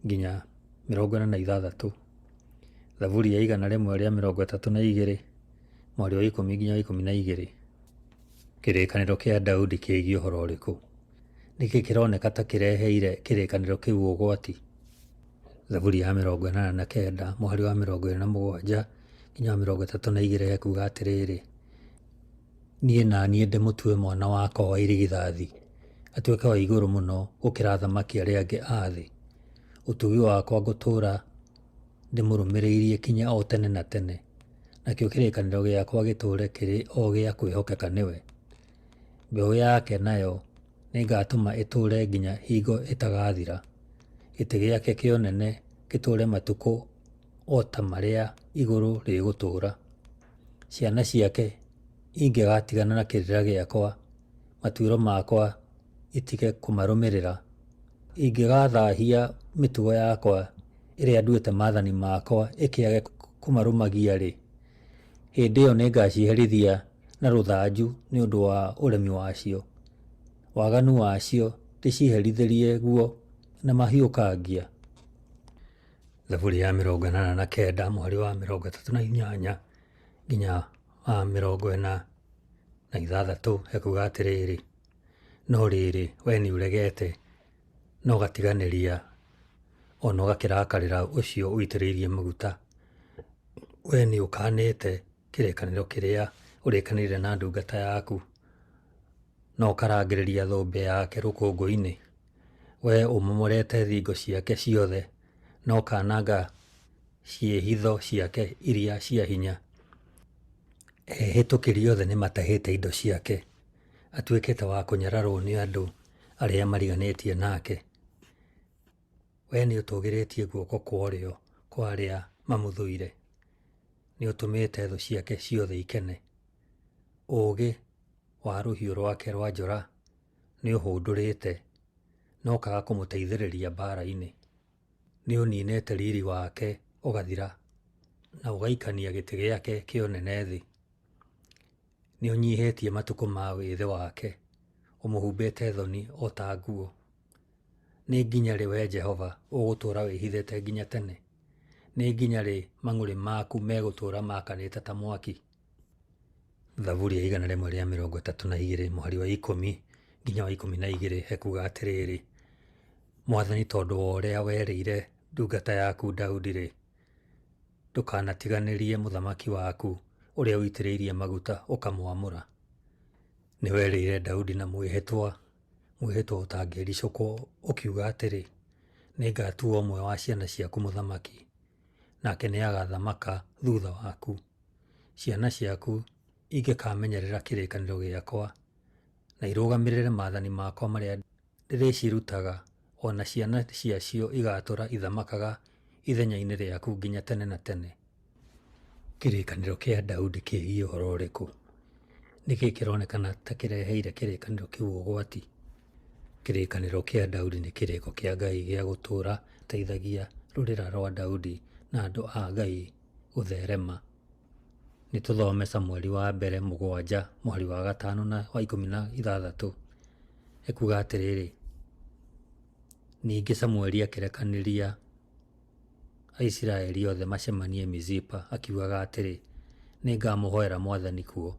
nginya 46. Thaburi ya 132 mũhari wa 10 nginya 12. Kĩrĩkanĩro kĩa Daudi kĩgiĩ ũhoro ũrĩkũ? Nĩkĩ kĩroneka ta kĩreheire kĩrĩkanĩro kĩu ũgwati? Thaburi ya 89 mũhari wa 27 nginya wa 32 ekuga atĩrĩrĩ, niĩ na niĩ ndĩmũtue mwana wakwa wa irigithathi, atuĩke wa igũrũ mũno gũkĩra athamaki arĩa angĩ a thĩ. Ũtugi wakwa ngũtũũra ndĩmũrũmĩrĩirie kinya o tene na tene, nakĩo kĩrĩkanĩro gĩakwa gĩtũũre kĩrĩ o gĩa kwĩhokeka nĩwe. Mbeũ yake nayo nĩngatũma ĩtũũre nginya hingo ĩtagathira, gĩtĩ gĩake kĩa ũnene gĩtũũre matukũ o ta marĩa igũrũ rĩgũtũũra. Ciana ciake ingĩgatigana na kĩrĩra gĩakwa, matuĩro makwa itige kũmarũmĩrĩra, ingĩgathahia mĩtugo yakwa ĩrĩa nduĩte maathani makwa ĩkĩage kũmarũmagia-rĩ, hĩndĩ ĩyo nĩngaciherithia na rũthanju nĩ ũndũ wa ũremi wacio. Waganu wacio ndĩciherithĩrie guo na mahiũkangia. Thaburi ya 89 mũhari wa 38 nginya wa 46 ekuga atĩrĩrĩ, no rĩrĩ, wee nĩũregete na ũgatiganĩria o na ũgakĩrakarĩra ũcio ũitĩrĩirie maguta. Wee nĩũkanĩte kĩrĩkanĩro kĩrĩa ũrĩkanĩire na ndungata yaku, na ũkarangĩrĩria thũmbĩ yake rũkũngũ-inĩ. Wee ũmomorete thingo ciake ciothe, na ũkananga ciĩhitho ciake iria cia hinya. Ehĩtũkĩri othe nĩmatahĩte indo ciake, atuĩkĩte wa kũnyararwo nĩ andũ arĩa mariganĩtie nake. Wee nĩũtũgĩrĩtie guoko kwa ũrĩo kwa arĩa mamũthũire, nĩũtũmĩte thũ ciake ciothe ikene. Ũũgĩ wa rũhiũ rwake rwa njora nĩũhũndũrĩte, na ũkaaga kũmũteithĩrĩria mbaara-inĩ. Nĩũninĩte riri wake ũgathira, na ũgaikania gĩtĩ gĩake kĩa ũnene thĩ. Nĩũnyihĩtie matukũ ma wĩthĩ wake, ũmũhumbĩte thoni o ta nguo. Nĩ nginya rĩ, Wee Jehova, ũgũtũũra wĩhithĩte nginya tene? Nĩ nginya rĩ mang'ũrĩ maku megũtũũra maakanĩte ta mwaki? Thaburi ya 132 mũhari wa 10 nginya wa 12 ekuga atĩrĩrĩ, Mwathani, tondũ wa ũrĩa werĩire ndungata yaku Daudi-rĩ, ndũkanatiganĩrie mũthamaki waku ũrĩa ũitĩrĩirie maguta ũkamwamũra. Nĩwerĩire Daudi na mwĩhĩtwa, mwĩhĩtwa ũtangĩricũkwo, ũkiuga atĩrĩ, Nĩngatua ũmwe wa ciana ciaku mũthamaki, nake nĩagathamaka thutha waku. Ciana ciaku ingĩkamenyerera kĩrĩkanĩro gĩakwa, na irũgamĩrĩre maathani makwa marĩa ndĩrĩcirutaga, o na ciana ciacio igatũũra ithamakaga ithenya-inĩ rĩaku nginya tene na tene. Kĩrĩkanĩro kĩa Daudi kĩgiĩ ũhoro ũrĩkũ? Nĩ kĩĩ kĩronekana ta kĩreheire kĩrĩkanĩro kĩu ũgwati? Kĩrĩkanĩro kĩa Daudi nĩ kĩrĩko kĩa Ngai gĩa gũtũũra teithagia rũrĩra rwa Daudi na andũ a Ngai gũtherema. Nĩ tũthome Samueli wa mbere 7 mũhari wa 5 na wa 16. Ekuga atĩrĩrĩ, ningĩ Samueli akĩrekanĩria Aisiraeli othe macemanie Mizipa, akiugaga atĩrĩ, Nĩngamũhoera Mwathani kuo.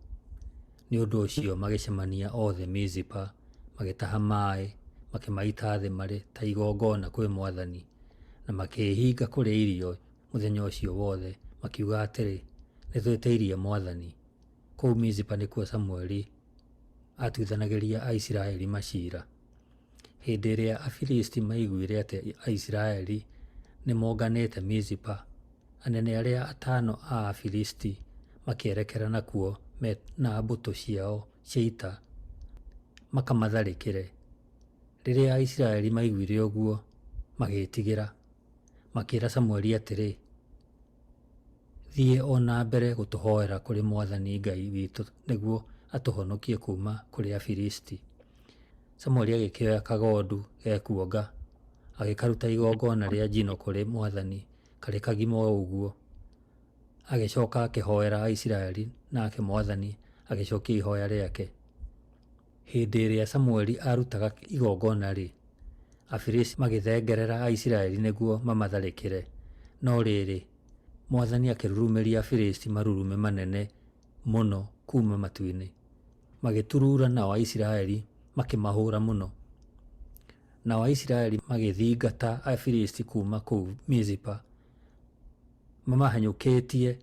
Nĩ ũndũ ũcio magĩcemania othe Mizipa, magĩtaha maĩ, makĩmaita thĩ marĩ ta igongona kwĩ Mwathani, na makĩĩhinga kũrĩa irio mũthenya ũcio wothe, makiuga atĩrĩ, Nĩtwĩtĩirie Mwathani. Kũu Mizipa nĩkuo Samueli aatuithanagĩria Aisiraeli maciira. Hĩndĩ ĩrĩa Afilisti maiguire atĩ Aisiraeli nĩmonganĩte Mizipa, anene arĩa atano a Afilisti makĩerekera nakuo me na mbũtũ ciao cia ita makamatharĩkĩre. Rĩrĩa Aisiraeli maiguire ũguo, magĩĩtigĩra, makĩĩra Samueli atĩrĩ, Thiĩ o na mbere gũtũhoera kũrĩ Mwathani Ngai witũ nĩguo atũhonokie kuuma kũrĩ Afilisti. Samueli agĩkĩoya kagondu gekuonga, agĩkaruta igongona rĩa njino kũrĩ Mwathani karĩ kagima o ũguo. Agĩcoka akĩhoera Aisiraeli, nake Mwathani agĩcokia ihoya rĩake. Hĩndĩ ĩrĩa Samueli aarutaga igongona-rĩ, Afilisti magĩthengerera Aisiraeli nĩguo mamatharĩkĩre. No rĩrĩ, Mwathani akĩrurumĩria Afilisti marurumĩ manene mũno kuuma matu-inĩ, magĩturuura nao Aisiraeli makĩmahũũra mũno. Nao Aisiraeli magĩthingata Afilisti kuuma kũu Mizipa mamahanyũkĩtie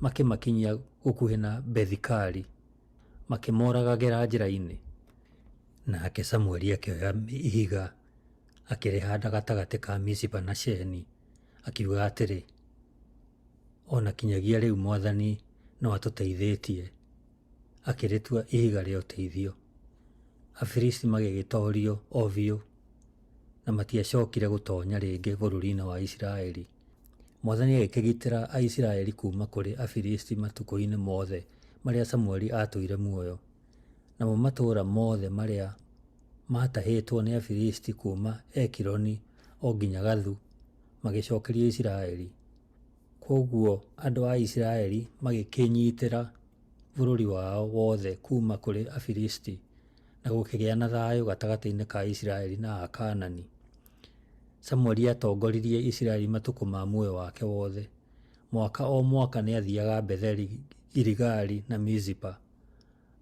makĩmakinyia gũkuhĩ na Bethi-Kari, makĩmoragagĩra njĩra-inĩ. Nake Samueli akĩoya ihiga akĩrĩhanda gatagatĩ ka Mizipa na Sheni, Akiuga atĩrĩ, O na kinyagia rĩu Mwathani no atũteithĩtie, akĩrĩtua ihiga rĩa ũteithio. Afilisti magĩgĩtoorio o biũ, na matiacokire gũtonya rĩngĩ bũrũri-inĩ wa Isiraeli. Mwathani agĩkĩgitĩra Aisiraeli kuuma kũrĩ Afilisti matukũ-inĩ mothe marĩa Samueli aatũire muoyo. Namo matũũra mothe marĩa maatahĩtwo nĩ Afilisti kuuma Ekironi o nginya Gathu magĩcokerio Isiraeli. Kwoguo andũ a Isiraeli magĩkĩĩnyiitĩra bũrũri wao wothe kuuma kũrĩ Afilisti, na gũkĩgĩa na thayũ gatagatĩ-inĩ ka Isiraeli na Akaanani. Samueli aatongoririe Isiraeli matukũ ma muoyo wake wothe. Mwaka o mwaka nĩ aathiaga Betheli, Giligali, na Mizipa,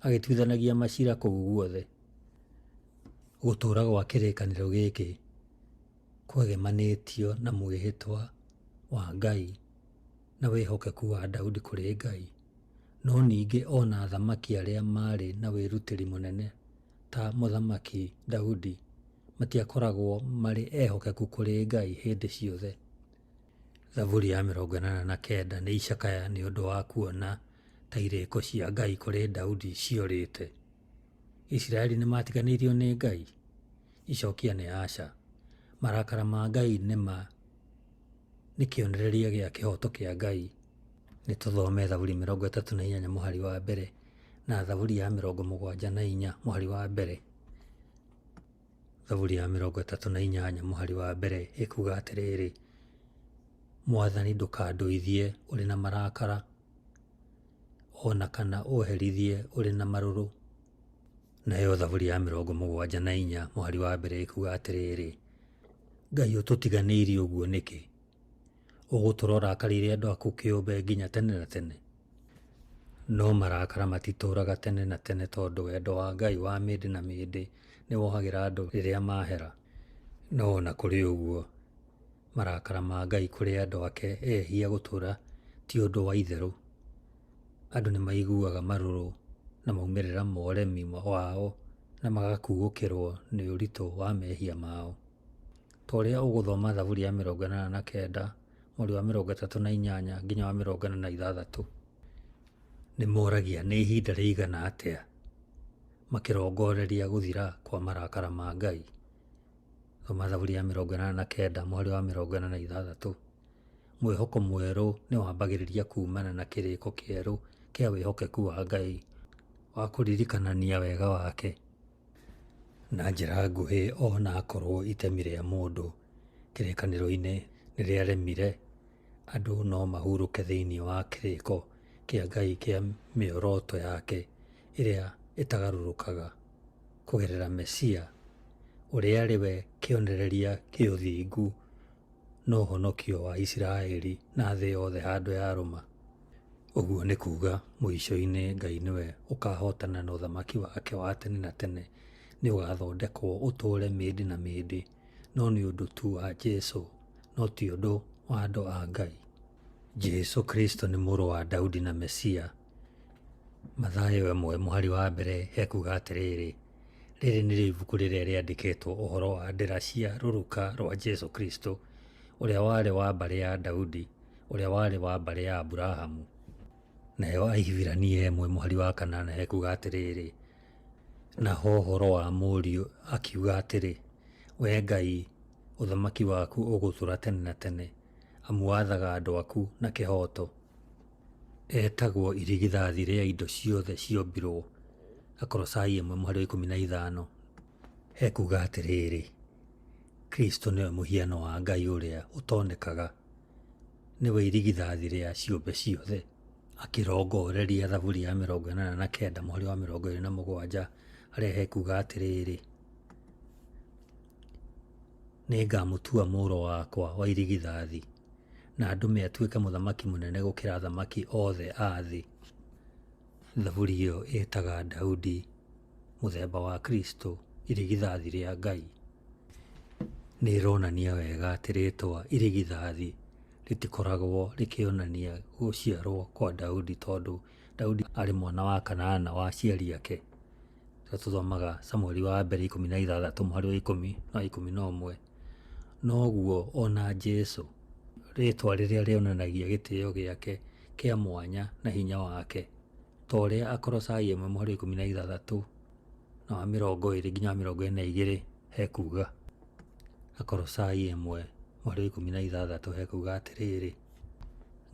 agĩtuithanagia maciira kũu guothe. Gũtũũra gwa kĩrĩkanĩro gĩkĩ kwegemanĩtio na mwĩhĩtwa wa Ngai na wĩhokeku wa Daudi kũrĩ Ngai, no ningĩ o na athamaki arĩa maarĩ na wĩrutĩri mũnene ta Mũthamaki Daudi matiakoragwo marĩ ehokeku kũrĩ Ngai hĩndĩ ciothe. Thaburi ya 89 nĩ icakaya nĩ ũndũ wa kuona ta irĩko cia Ngai kũrĩ Daudi ciorĩte. Isiraeli nĩ maatiganĩirio nĩ Ngai? Icokia nĩ aca. Marakara ma Ngai nĩ ma nĩ kĩonereria gĩa kĩhooto kĩa Ngai. Nĩ tũthome Thaburi 38 mũhari wa mbere na Thaburi ya 74 mũhari wa mbere. Thaburi ya 38 mũhari wa mbere ĩkuuga atĩrĩrĩ, Mwathani ndũkandũithie ũrĩ na marakara, o na kana ũherithie ũrĩ na marũrũ. Nayo Thaburi ya 74 mũhari wa mbere ĩkuuga atĩrĩrĩ, Ngai ũtũtiganĩirie ũguo nĩkĩ? Ũgũtũũra ũrakarĩire andũ aku kĩũmbe nginya tene na tene? No marakara matitũũraga tene na tene tondũ wendo wa Ngai wa mĩndĩ na mĩndĩ nĩ wohagĩra andũ rĩrĩa mahera. No o na kũrĩ ũguo, marakara ma Ngai kũrĩ andũ ake ehia gũtũũra ti ũndũ wa itherũ. Andũ nĩ maiguaga marũrũ na maumĩrĩra ma ũremi wao na magakuũkĩrwo nĩ ũritũ wa mehia mao. Ta ũrĩa ũgũthoma Thaburi ya 89 mũhari wa 38 nginya wa 46. Nĩ moragia nĩ ihinda rĩigana atĩa makĩrongoreria gũthira kwa marakara ma Ngai. Thoma Thaburi ya 89 mũhari wa 46. Mwĩhoko mwerũ nĩ wambagĩrĩria kuumana na kĩrĩko kĩerũ kĩa wĩhokeku wa Ngai wa kũririkanania wega wake. Na njĩra nguhĩ o na akorwo itemi rĩa mũndũ kĩrĩkanĩro-inĩ nĩ rĩaremire, andũ no mahurũke thĩinĩ wa kĩrĩko kĩa Ngai kĩa mĩoroto yake ĩrĩa ĩtagarũrũkaga kũgerera Mesia, ũrĩa arĩ we kĩonereria kĩa ũthingu na ũhonokio wa Isiraeli na thĩ yothe handũ yarũma. Ũguo nĩ kuuga mũico-inĩ Ngai nĩwe ũkahotana na ũthamaki wake wa tene na tene nĩ ũgathondekwo ũtũũre mĩndĩ na mĩndĩ, no nĩ ũndũ tu wa Jesu, no ti ũndũ wa andũ a Ngai. Jesu Kristo nĩ mũrũ wa Daudi na Mesia. Mathayo 1 mũhari wa mbere hekuga atĩrĩrĩ, Rĩrĩ nĩrĩo ibuku rĩrĩa rĩandĩkĩtwo ũhoro wa ndĩra cia rũruka rwa Jesu Kristo, ũrĩa warĩ wa mbarĩ ya Daudi, ũrĩa warĩ wa mbarĩ ya Aburahamu. Nayo Ahibirania 1 mũhari wa kanana hekuga atĩrĩrĩ, Naho ũhoro wa Mũriũ akiuga atĩrĩ, Wee Ngai, ũthamaki waku ũgũtũũra tene na tene, amu wathaga andũ aku na kĩhooto. Etagwo irigithathi rĩa indo ciothe ciombirwo. Akolosai 1 mũhari wa 15 hekuga atĩrĩrĩ, Kristo nĩwe mũhiano wa Ngai ũrĩa ũtonekaga, nĩwe irigithathi rĩa ciũmbe ciothe. Akĩrongoreria Thaburi ya 89 mũhari wa 27 harĩa hekuga atĩrĩrĩ, Nĩngamũtua mũrũ wakwa wa irigithathi, na ndũme atuĩke mũthamaki mũnene gũkĩra athamaki othe a thĩ. Thaburi ĩyo ĩtaga Daudi mũthemba wa Kristo, irigithathi rĩa Ngai. Nĩ ĩronania wega atĩ rĩĩtwa irigithathi rĩtikoragwo rĩkĩonania gũciarũo kwa Daudi tondũ Daudi aarĩ mwana wa kanana wa aciari ake. Rĩrĩa tũthomaga Samueli wa mbere 16 mũhari wa 10 na 11. Noguo ona Jesu. rĩĩtwa rĩrĩa rĩonanagia gĩtĩo gĩake kĩa mwanya na hinya wake, ta ũrĩa Akolosai 1 mũhari wa 16 na wa 20 nginya wa 22 hekuuga. Akolosai 1 mũhari wa 16 hekuuga atĩrĩrĩ,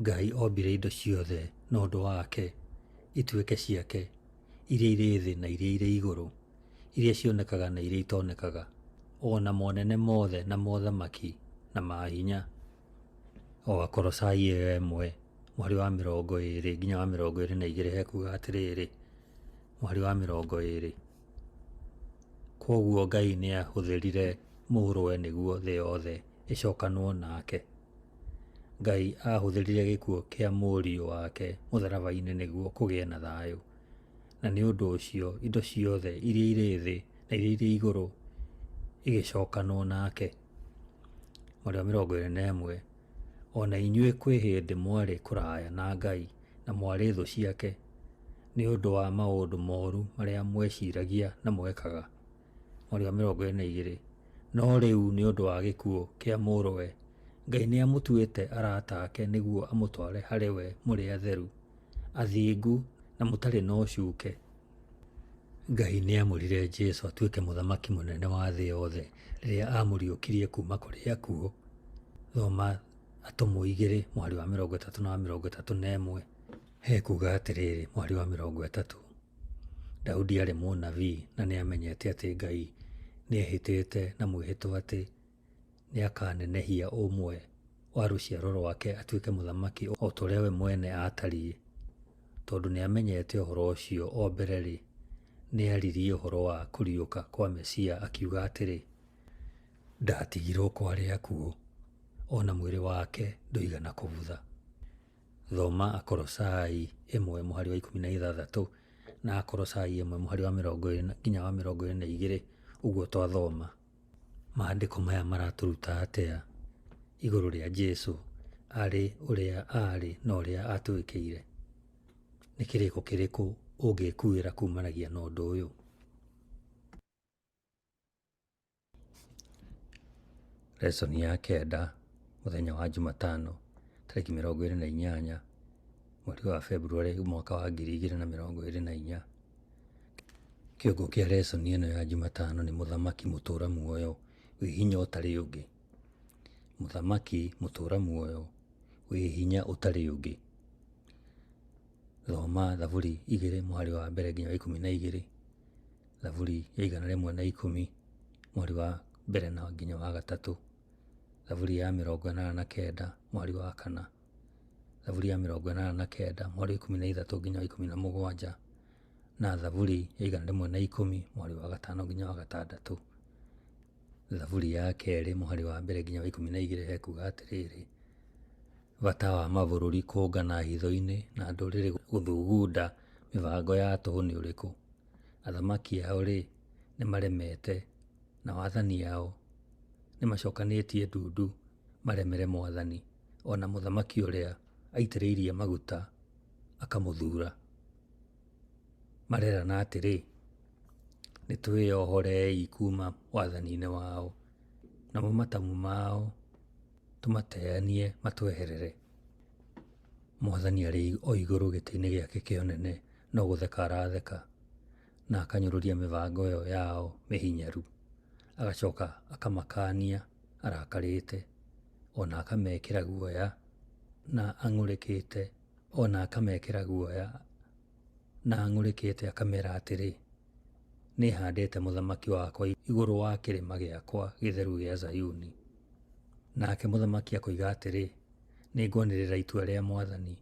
Ngai ombire indo ciothe na ũndũ wake, ituĩke ciake, iria irĩ thĩ na iria irĩ igũrũ, iria cionekaga na iria itonekaga, o na monene mothe na mothamaki na mahinya. O Akolosai ĩyo 1 mũhari wa 20 nginya wa 22 hekuuga atĩrĩrĩ, mũhari wa 20, kwoguo Ngai nĩahũthĩrire Mũrũwe nĩguo thĩ yothe ĩcokanwo nake. Ngai aahũthĩrire gĩkuũ kĩa Mũriũ wake mũtharaba-inĩ nĩguo kũgĩe na thayũ, na nĩ ũndũ ũcio indo ciothe iria irĩ thĩ na iria irĩ igũrũ igĩcokanwo nake. Mũhari wa 21, o na inyuĩ kwĩ hĩndĩ mwarĩ kũraya na Ngai na mwarĩ thũ ciake nĩ ũndũ wa maũndũ moru marĩa mweciragia na mwekaga. Mũhari wa 22, no rĩu nĩ ũndũ wa gĩkuũ kĩa Mũrũwe, Ngai nĩamũtuĩte arata ake nĩguo amũtware harĩ we mũrĩ atheru, athingu na mũtarĩ na ũcuke. Ngai nĩamũrire Jesũ atuĩke mũthamaki mũnene wa thĩ yothe rĩrĩa aamũriũkirie kuuma kũrĩ akuũ. Thoma Atũmwo 2 mũhari wa 30 na wa 31. Hekuuga atĩrĩrĩ, mũhari wa 30, Daudi aarĩ mũnabii na nĩamenyete atĩ Ngai nĩehĩtĩte na mwĩhĩtwa atĩ nĩakanenehia ũmwe wa rũciaro rwake atuĩke mũthamaki o ta ũrĩa we mwene aatariĩ. Tondũ nĩamenyete ũhoro ũcio o mbere-rĩ, nĩaririe ũhoro wa kũriũka kwa Mesia akiuga atĩrĩ, ndatigirwo kwa arĩa akuũ, o na mwĩrĩ wake ndũigana kũbutha. Thoma Akolosai 1 mũhari wa 16 na Akolosai 1 mũhari wa 20 nginya wa 22 ũguo twathoma. Maandĩko maya maratũruta atĩa igũrũ rĩa Jesũ arĩ ũrĩa aarĩ na ũrĩa atwĩkĩire? Nĩ kĩrĩko kĩrĩkũ ũngĩkuĩra kumanagia na ũndũ ũyũ? Lesson ya kenda mũthenya wa Jumatano tarĩki 28 mweri wa Februarĩ mwaka wa 2024. Kĩongo kĩa lesson ĩno ya Jumatano nĩ mũthamaki mũtũra muoyo wĩ hinya ũtarĩ ũngĩ. Mũthamaki mũtũra muoyo wĩ hinya ũtarĩ ũngĩ. Thoma Thaburi 2 mũhari wa 1 nginya wa 12, Thaburi ya 110 mũhari wa 1 na nginya wa 3, Thaburi ya 89 mũhari wa 4, Thaburi ya 89 mũhari wa 13 nginya wa 17, na Thaburi ya 110 mũhari wa 5 nginya wa 6. Thaburi ya 2 mũhari wa 1 nginya wa 12 hekuuga atĩrĩrĩ, bata wa mabũrũri kũngana hitho-inĩ na ndũrĩrĩ gũthugunda mĩbango ya tũhũ nĩ ũrĩkũ? Athamaki ao-rĩ, nĩmaremete, na wathani ao nĩmacokanĩtie ndundu maremere Mwathani, o na mũthamaki ũrĩa aitĩrĩirie maguta akamũthuura. Marerana atĩrĩ, nĩtwĩyohorei kuuma wathani-inĩ wao, namo matamu mao tũmateanie matweherere. Mwathani arĩ o igũrũ gĩtĩ-inĩ gĩake kĩa ũnene no gũtheka aratheka, na akanyũrũria mĩbango ĩyo yao mĩhinyaru. Agacoka akamakania arakarĩte, o na akamekĩra guoya na ang'ũrĩkĩte, o na akamekĩra guoya na ang'ũrĩkĩte akamera atĩrĩ, nĩhandĩte mũthamaki wakwa igũrũ wa kĩrĩma gĩakwa gĩtheru gĩa Zayuni. Nake mũthamaki akoiga atĩrĩ, nĩngwanĩrĩra itua rĩa Mwathani.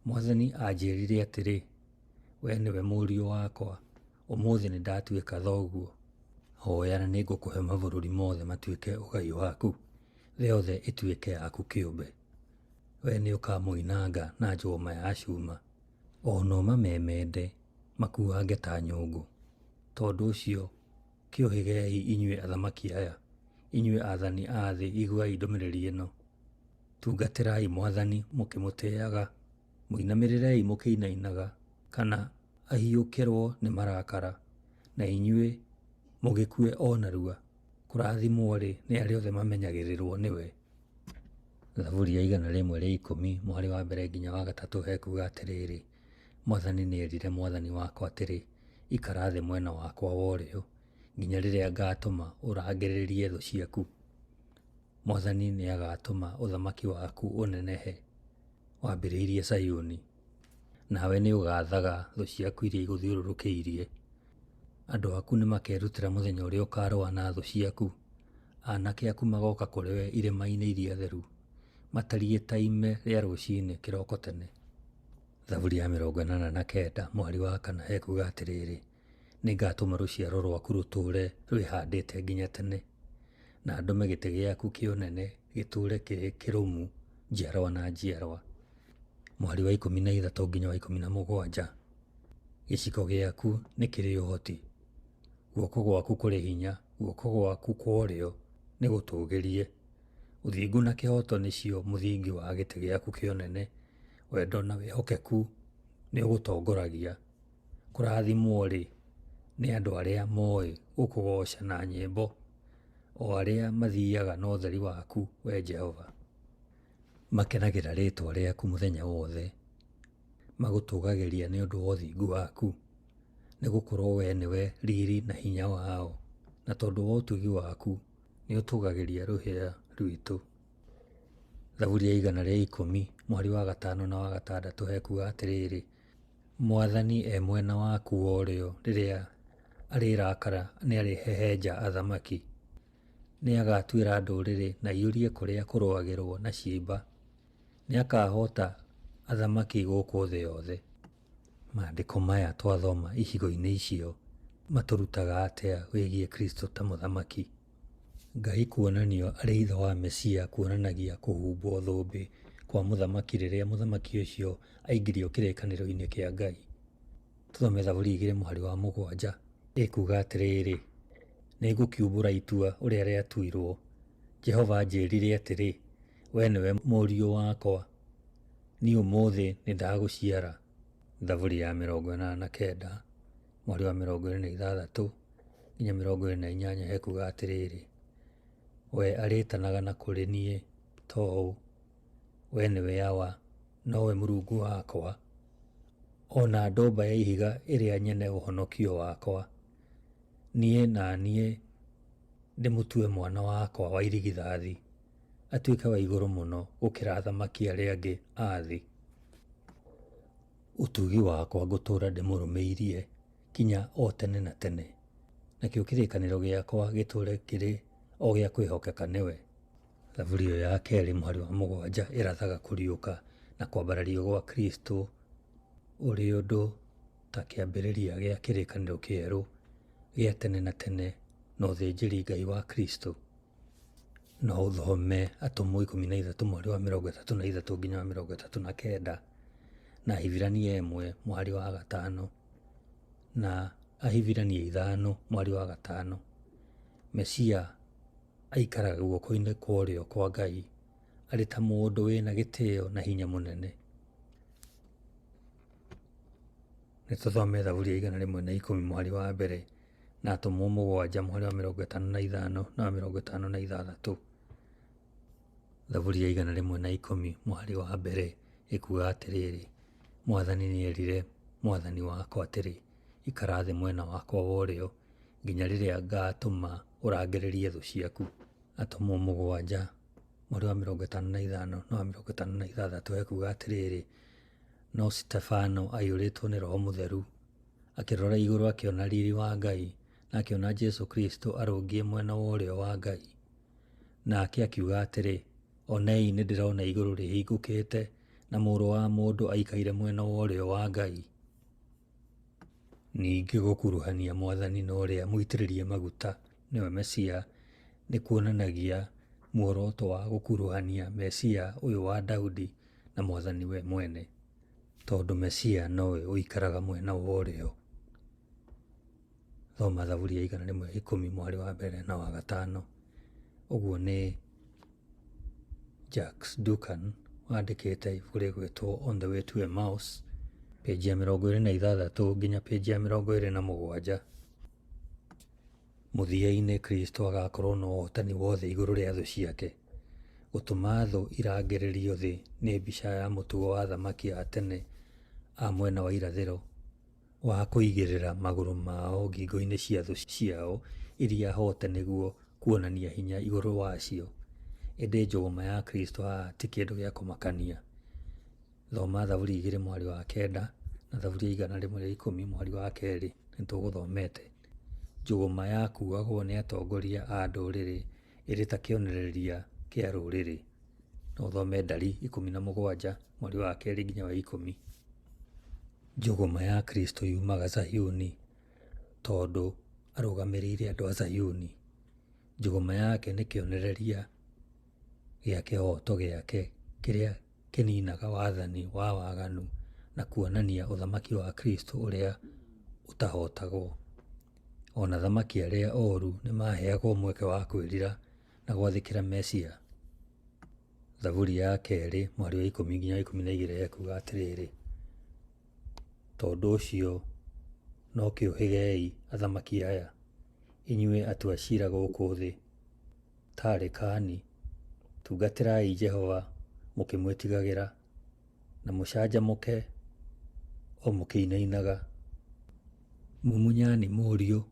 Mwathani anjĩrire atĩrĩ, we nĩwe mũriũ wakwa, ũmũthĩ nĩndatuĩka thoguo. Hoya na nĩngũkũhe mabũrũri mothe matuĩke ũgai waku, thĩ yothe ĩtuĩke yaku kĩũmbe. We nĩũkamoinanga na njũgũma ya cuma, o na ũmamemende makuange ta nyũngũ. Tondũ ũcio kĩũhĩgei inyuĩ athamaki aya, inyuĩ aathani a thĩ iguai ndũmĩrĩri ĩno. Tungatĩrai Mwathani mũkĩmũtĩaga, mũinamĩrĩrei mũkĩinainaga, kana ahiũkĩrwo nĩ marakara, na inyuĩ mũgĩkue o narua. Kũrathimwo-rĩ, nĩ arĩa othe mamenyagĩrĩrwo nĩwe. Thaburi ya 110 mũhari wa mbere nginya wa gatatũ hekuga atĩrĩrĩ, Mwathani nĩerire Mwathani wakwa atĩrĩ, ikara thĩ mwena wakwa wa ũrĩo, nginya rĩrĩa ngaatũma ũrangĩrĩrie thũ ciaku. Mwathani nĩagatũma ũthamaki waku ũnenehe, wambĩrĩirie Zayuni, nawe nĩũgaathaga thũ ciaku iria igũthiũrũrũkĩirie. Andũ aku nĩmakerutĩra mũthenya ũrĩa ũkarũa na thũ ciaku. Aanake aku magooka kũrĩ we irĩma-inĩ iria theru, matariĩ ta ime rĩa rũcinĩ kĩroko tene. Thaburi ya 89 mũhari wa kana hekuga atĩrĩrĩ, nĩngatũma rũciaro rwaku rũtũũre rwĩhandĩte nginya tene, na ndũme gĩtĩ gĩaku kĩa ũnene gĩtũũre kĩrĩ kĩrũmu njiarwa na njiarwa. Mũhari wa 13 nginya wa 17, gĩciko gĩaku nĩ kĩrĩ ũhoti, guoko gwaku kũrĩ hinya, guoko gwaku kwa ũrĩo nĩ gũtũũgĩrie. Ũthingu na kĩhooto nĩcio mũthingi wa gĩtĩ gĩaku kĩa ũnene, wendo na wĩhokeku nĩ ũgũtongoragia. Kũrathimwo-rĩ, nĩ andũ arĩa moĩ gũkũgooca na nyĩmbo, o arĩa mathiaga na ũtheri waku, Wee Jehova. Makenagĩra rĩĩtwa rĩaku mũthenya wothe, magũtũũgagĩria nĩ ũndũ wa ũthingu waku. Nĩgũkorwo wee nĩwe riri na hinya wao, na tondũ wa ũtugi waku nĩũtũũgagĩria rũhĩa rwitũ. Thaburi ya 110 mũhari wa gatano na wa gatandatũ hekuga atĩrĩrĩ, Mwathani e mwena waku wa ũrĩo, rĩrĩa arĩrakara nĩarĩhehenja athamaki. Nĩagatuĩra ndũrĩrĩ na aiyũrie kũrĩa kũrũagĩrwo na ciimba. Nĩakahoota athamaki gũkũ thĩ yothe. Maandĩko maya twathoma icigo-inĩ icio matũrutaga atĩa wĩgiĩ Kristo ta Mũthamaki? Ngai kuonanio arĩ ithe wa Mesia kuonanagia kũhumbwo thũmbĩ kwa mũthamaki rĩrĩa mũthamaki ũcio aingĩrio kĩrĩkanĩro-inĩ kĩa Ngai. Tũthome Thaburi 2 mũhari wa 7 ĩkuga atĩrĩrĩ, nĩngũkiumbũra itua ũrĩa rĩatuirwo. Jehova anjĩrire atĩrĩ, we nĩwe mũriũ wakwa, niĩ ũmũthĩ nĩndagũciara. Thaburi ya 89 mũhari wa 26 nginya 28 hekuga atĩrĩrĩ, we arĩtanaga na kũrĩ niĩ ta ũũ, we nĩwe Awa, nowe Mũrungu wakwa, o na ndũmba ya ihiga ĩrĩa nyene ũhonokio wakwa. Niĩ na niĩ ndĩmũtue mwana wakwa wa irigithathi, atuĩke wa igũrũ mũno gũkĩra athamaki arĩa angĩ a thĩ. Ũtugi wakwa ngũtũũra ndĩmũrũmĩirie kinya o tene na tene, nakĩo kĩrĩkanĩro gĩakwa gĩtũũre kĩrĩ o gĩa kwĩhokeka nĩwe. Thaburi ĩyo ya kerĩ mũhari wa 7 ĩrathaga kũriũka na kwambarario gwa Kristo ũrĩ ũndũ ta kĩambĩrĩria gĩa kĩrĩkanĩro kĩerũ gĩa tene na tene na ũthĩnjĩri Ngai wa Kristo. No ũthome Atũmwo 13 mũhari wa 33 nginya wa 39 na Ahibirania 1 mũhari wa 5 na Ahibirania 5 mũhari wa 5. Mesia aikaraga guoko-inĩ kwa ũrĩo kwa Ngai arĩ ta mũndũ wĩna gĩtĩo na hinya mũnene. Nĩtũthome Thaburi ya 110 mũhari wa mbere na Atũmwo 7 mũhari wa 55 na wa 56. Thaburi ya 110 mũhari wa mbere ĩkuga atĩrĩrĩ, Mwathani nĩerire Mwathani wakwa atĩrĩ, ikara thĩ mwena wakwa wa ũrĩo nginya rĩrĩa ngaatũma ũrangĩrĩrie thũ ciaku. Atũmwo 7 mũhari wa 55 na wa 56 ekuga atĩrĩrĩ, no Stefano aiyũrĩtwo nĩ Roho Mũtheru, akĩrora igũrũ akĩona riri wa Ngai na akĩona Jesũ Kristo arũngiĩ mwena wa ũrĩo wa Ngai. Nake akiuga atĩrĩ, onei nĩndĩrona igũrũ rĩhingũkĩte na Mũrũ wa Mũndũ aikaire mwena wa ũrĩo wa Ngai. Ningĩ gũkuruhania Mwathani na ũrĩa mũitĩrĩrie maguta nĩwe Mesia nĩ kuonanagia muoroto wa gũkuruhania Mesia ũyũ wa Daudi na Mwathani we mwene, tondũ Mesia nowe ũikaraga mwena wa ũrĩo. Thoma Thaburi ya 110 mũhari wa mbere na wa gatano. Ũguo nĩ Jacques Ducan wandĩkĩte ibuku rĩgwĩtwo On the Way to Emmaus, page ya 26 nginya page ya 27. Mũthia-inĩ Kristo agakorwo na ũhotani wothe igũrũ rĩa thũ ciake. Gũtũma thũ irangĩrĩrio thĩ nĩ mbica ya mũtugo wa athamaki a tene a mwena wa irathĩro wa kũigĩrĩra magũrũ mao ngingo-inĩ cia thũ ciao iria hote nĩguo kuonania hinya igũrũ wacio. Ĩndĩ njũgũma ya Kristo haha ti kĩndũ gĩa kũmakania. Thoma Thaburi igĩrĩ mũhari wa kenda na Thaburi ya 110 mũhari wa kerĩ nĩtũgũthomete. Njũgũma yakuagwo nĩ atongoria a ndũrĩrĩ ĩrĩ ta kĩonereria kĩa rũrĩrĩ. No ũthome Ndari 17 mũhari wa kerĩ nginya wa 10. Njũgũma ya Kristo yumaga Zayuni tondũ arũgamĩrĩire andũ a Zayuni. Njũgũma yake nĩ kĩonereria gĩa kĩhooto gĩake kĩrĩa kĩninaga wathani wa waganu na kuonania ũthamaki wa Kristo ũrĩa ũtahotagwo. Ona athamaki arĩa oru nĩ maheagwo mweke wa kwĩrira na gwathĩkĩra Mesia. Thaburi ya kerĩ mũhari wa 10 nginya 12 ekuga atĩrĩrĩ, tondũ ũcio no kĩũhĩgei athamaki aya, inyuĩ atua ciira gũkũ thĩ, tarĩkani, tungatĩrai Jehova mũkĩmwĩtigagĩra, na mũcanjamũke o mũkĩinainaga. Mumunyani mũriũ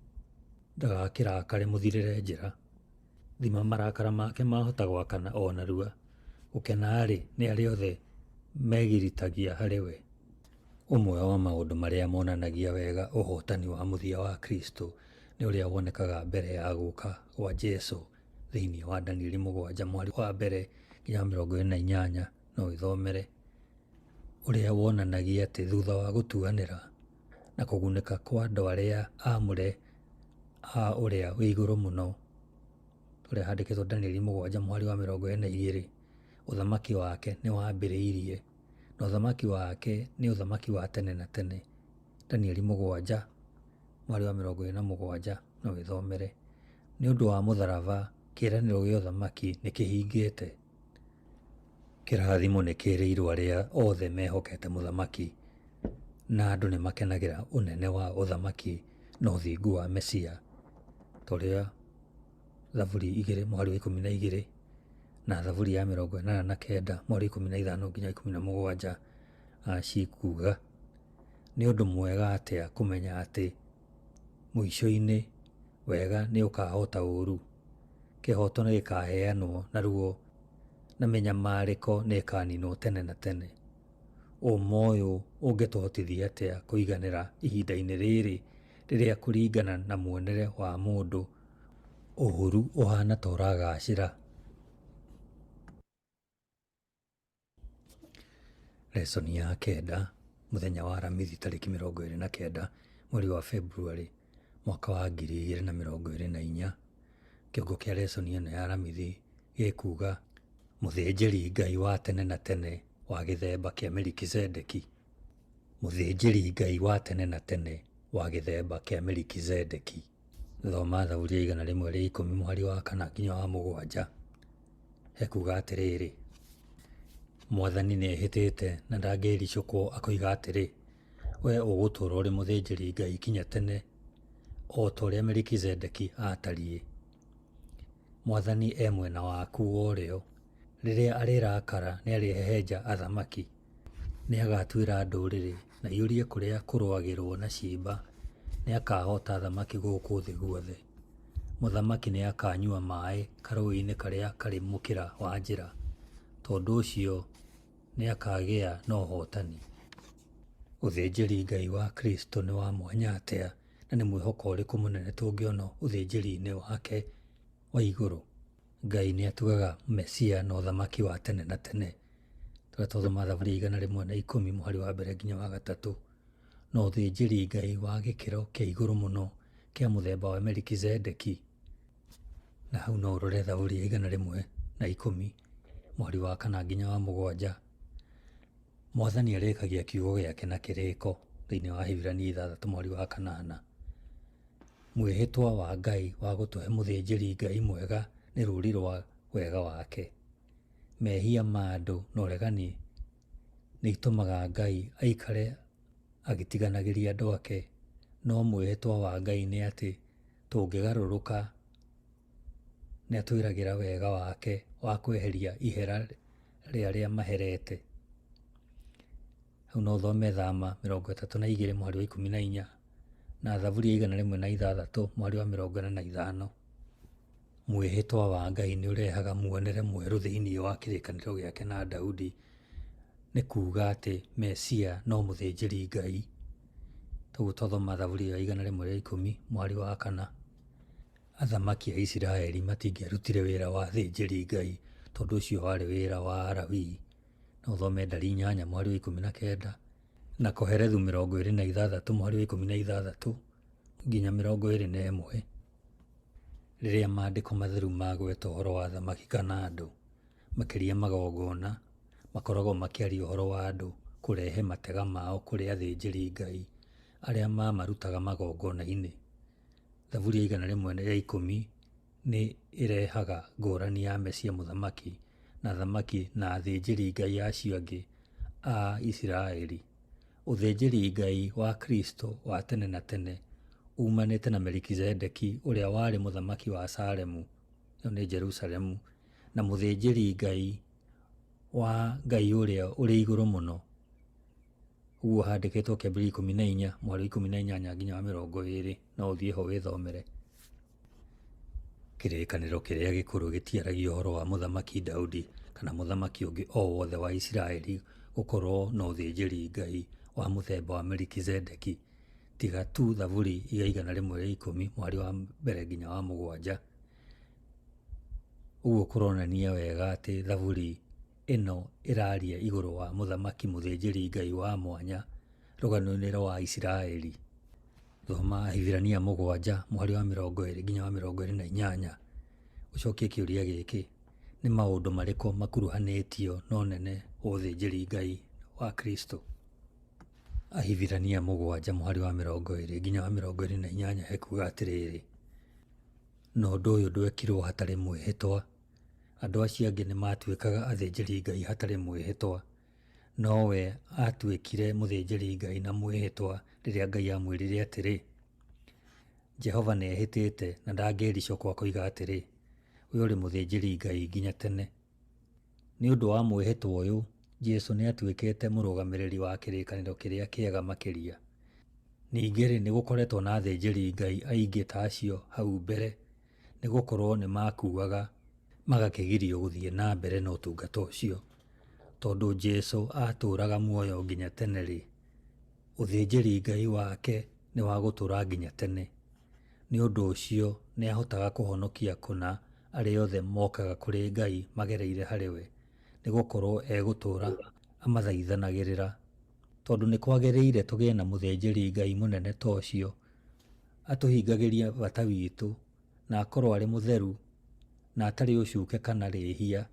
ndagakĩrakare mũthirĩre njĩra, thima marakara make mahota gwakana o narua, gũkena-rĩ, nĩ arĩa othe megiritagia harĩ we. Ũmwe wa maũndũ marĩa monanagia wega ũhotani wa mũthia wa Kristo nĩ ũrĩa wonekaga mbere ya gũka gwa Jesu thĩinĩ wa Danieli 7 mũhari wa mbere nginya 28. No wĩthomere ũrĩa wonanagia atĩ thutha wa gũtuanĩra na kũgunĩka kwa andũ arĩa aamũre a ũrĩa wĩ igũrũ mũno, ũrĩa handĩkĩtwo Danieli 7 mũhari wa 42, ũthamaki wake nĩ wambĩrĩirie, na ũthamaki wake nĩ ũthamaki wa tene na tene. Danieli 7 mũhari wa 27, no wĩthomere. Nĩ ũndũ wa mũtharaba, kĩĩranĩro gĩa ũthamaki nĩ kĩhingĩte. Kĩrathimo nĩ kĩrĩirwo arĩa othe mehokete mũthamaki, na andũ nĩ makenagĩra ũnene wa ũthamaki na ũthingu wa Mesia, ta ũrĩa Thaburi 2 mũhari wa 12 na Thaburi ya 89 mũhari wa 15 nginya 17 cikuga. Nĩ ũndũ mwega atĩa kũmenya atĩ mũico-inĩ wega nĩ ũkahota ũũru, kĩhooto nĩ gĩkaheanwo naruo na mĩnyamarĩko nĩ ĩkaninwo tene na tene. Ũma ũyũ ũngĩtũhotithia atĩa kũiganĩra ihinda-inĩ rĩrĩ rĩrĩa kũringana na muonere wa mũndũ ũhuru ũhana ta ũragacĩra? Lesoni ya kenda, mũthenya wa Aramithi tarĩki 29 mweri wa Februarĩ mwaka wa 2024. Kĩongo kĩa lesoni ĩno ya Aramithi gĩkuga mũthĩnjĩri Ngai wa tene na tene wa gĩthemba kĩa Melikizedeki. Mũthĩnjĩri Ngai wa tene na tene wa gĩthemba kĩa Melikizedeki. Thoma Thaburi ya 110 mũhari wa 4 nginya wa 7. Hekuga atĩrĩrĩ, Mwathani nĩehĩtĩte na ndangĩĩricũkwo akoiga atĩrĩ, we ũgũtũũra ũrĩ mũthĩnjĩri Ngai kinya tene o ta ũrĩa Melikizedeki aatariĩ. Mwathani e mwena waku wa ũrĩo, rĩrĩa arĩrakara nĩarĩhehenja athamaki. Nĩagatuĩra ndũrĩrĩ na aiyũrie kũrĩa kũrũagĩrwo na ciimba, nĩakahota athamaki gũkũ thĩ guothe. Mũthamaki nĩakanyua maĩ karũũĩ-inĩ karĩa karĩ mũkĩra wa njĩra, tondũ ũcio nĩakagĩa na ũhotani. Ũthĩnjĩri Ngai wa Kristo nĩ wa mwanya atĩa, na nĩ mwĩhoko ũrĩkũ mũnene tũngĩona ũthĩnjĩri-inĩ wake wa igũrũ? Ngai nĩatugaga Mesia na ũthamaki wa tene na tene. Tũrĩa twathoma Thaburi ya 110 mũhari wa mbere nginya wa gatatũ. Na ũthĩnjĩri Ngai wa gĩkĩro kĩa igũrũ mũno kĩa mũthemba wa Melikizedeki. Na hau no ũrore Thaburi ya 110 mũhari wa 4 nginya wa 7. Mwathani arĩkagia kiugo gĩake na kĩrĩko thĩinĩ wa Ahibirania 6 mũhari wa 8. Mwĩhĩtwa wa Ngai wa gũtũhe mũthĩnjĩri Ngai mwega nĩ rũũri rwa wega wake. Mehia ma andũ na ũregani nĩ itũmaga Ngai aikare agĩtiganagĩria andũ ake, no mwĩhĩtwa wa Ngai nĩ atĩ tũngĩgarũrũka Nĩ atwĩragĩra wega wake wa kweheria ihera rĩa arĩa maherete. Hau no ũthome Thama 32 mũhari wa 14 na Thaburi ya 106 mũhari wa 45. Mwĩhĩtwa wa Ngai nĩ ũrehaga muonere mwerũ thĩinĩ wa kĩrĩkanĩro gĩake na Daudi, nĩ kuuga atĩ Mesia no mũthĩnjĩri Ngai. Toguo twathoma Thaburi ya 110 mũhari wa 4. Athamaki a Isiraeli matingĩarutire wĩra wa athĩnjĩri Ngai tondũ ũcio warĩ wĩra wa Alawii. No ũthome Ndari 8 mũhari wa 19 na Kohelethu 26 mũhari wa 16 nginya 21. Rĩrĩa maandĩko matheru magweta ũhoro wa athamaki kana andũ, makĩria magongona, makoragwo makĩaria ũhoro wa andũ kũrehe matega mao kũrĩ athĩnjĩri Ngai arĩa mamarutaga magongona-inĩ. Thaburi ya 110 nĩ ĩrehaga ngũrani ya Mesia Mũthamaki na athamaki na athĩnjĩri Ngai acio angĩ a Isiraeli. Ũthĩnjĩri Ngai wa Kristo wa tene na tene umanĩte na Melikizedeki ũrĩa warĩ mũthamaki wa Salemu, ĩyo nĩ Jerusalemu, na mũthĩnjĩri Ngai wa Ngai ũrĩa ũrĩ igũrũ mũno. Ũguo handĩkĩtwo kĩambĩrĩria 14 mũhari wa 18 nginya wa 20, no ũthiĩ ho wĩthomere. Kĩrĩkanĩro kĩrĩa gĩkũrũ gĩtiaragia ũhoro wa Mũthamaki Daudi kana mũthamaki ũngĩ o wothe wa Isiraeli gũkorwo na ũthĩnjĩri Ngai wa mũthemba wa Melikizedeki, tiga tu Thaburi ya 110 mũhari wa 1 nginya wa 7. Ũguo kũronania wega atĩ Thaburi ĩno ĩraria igũrũ wa mũthamaki mũthĩnjĩri Ngai wa mwanya rũgano-inĩ rwa Isiraeli. Thoma Ahibirania 7 mũhari wa 20 nginya wa 28 ũcokie kĩũria gĩkĩ: nĩ maũndũ marĩkũ makuruhanĩtio na ũnene wa ũthĩnjĩri Ngai wa Kristo? Ahibirania 7 mũhari wa 20 nginya wa 28 hekuga atĩrĩrĩ, na ũndũ ũyũ ndwekirwo hatarĩ mwĩhĩtwa. Andũ acio angĩ nĩ matuĩkaga athĩnjĩri Ngai hatarĩ mwĩhĩtwa, no we aatuĩkire mũthĩnjĩri Ngai na mwĩhĩtwa rĩrĩa Ngai aamwĩrire atĩrĩ, Jehova nĩehĩtĩte na ndangĩĩricũkwo akoiga atĩrĩ, we ũrĩ mũthĩnjĩri Ngai nginya tene. Nĩ ũndũ wa mwĩhĩtwa ũyũ, Jesũ nĩatuĩkĩte mũrũgamĩrĩri wa kĩrĩkanĩro kĩrĩa kĩega makĩria. Ningĩ-rĩ, nĩgũkoretwo na athĩnjĩri Ngai aingĩ ta acio hau mbere, nĩgũkorwo nĩmakuaga magakĩgirio gũthiĩ na mbere na ũtungata ũcio. Tondũ Jesũ aatũũraga muoyo nginya tene-rĩ, ũthĩnjĩri Ngai wake nĩ wa gũtũũra nginya tene. Nĩ ũndũ ũcio nĩahotaga kũhonokia kũna arĩa othe mokaga kũrĩ Ngai magereire harĩ we, nĩgũkorwo egũtũũra amathaithanagĩrĩra. Tondũ nĩ kwagĩrĩire tũgĩe na mũthĩnjĩri Ngai mũnene ta ũcio, atũhingagĩrie bata witũ, na akorwo arĩ mũtheru, na atarĩ ũcuke kana rĩhia,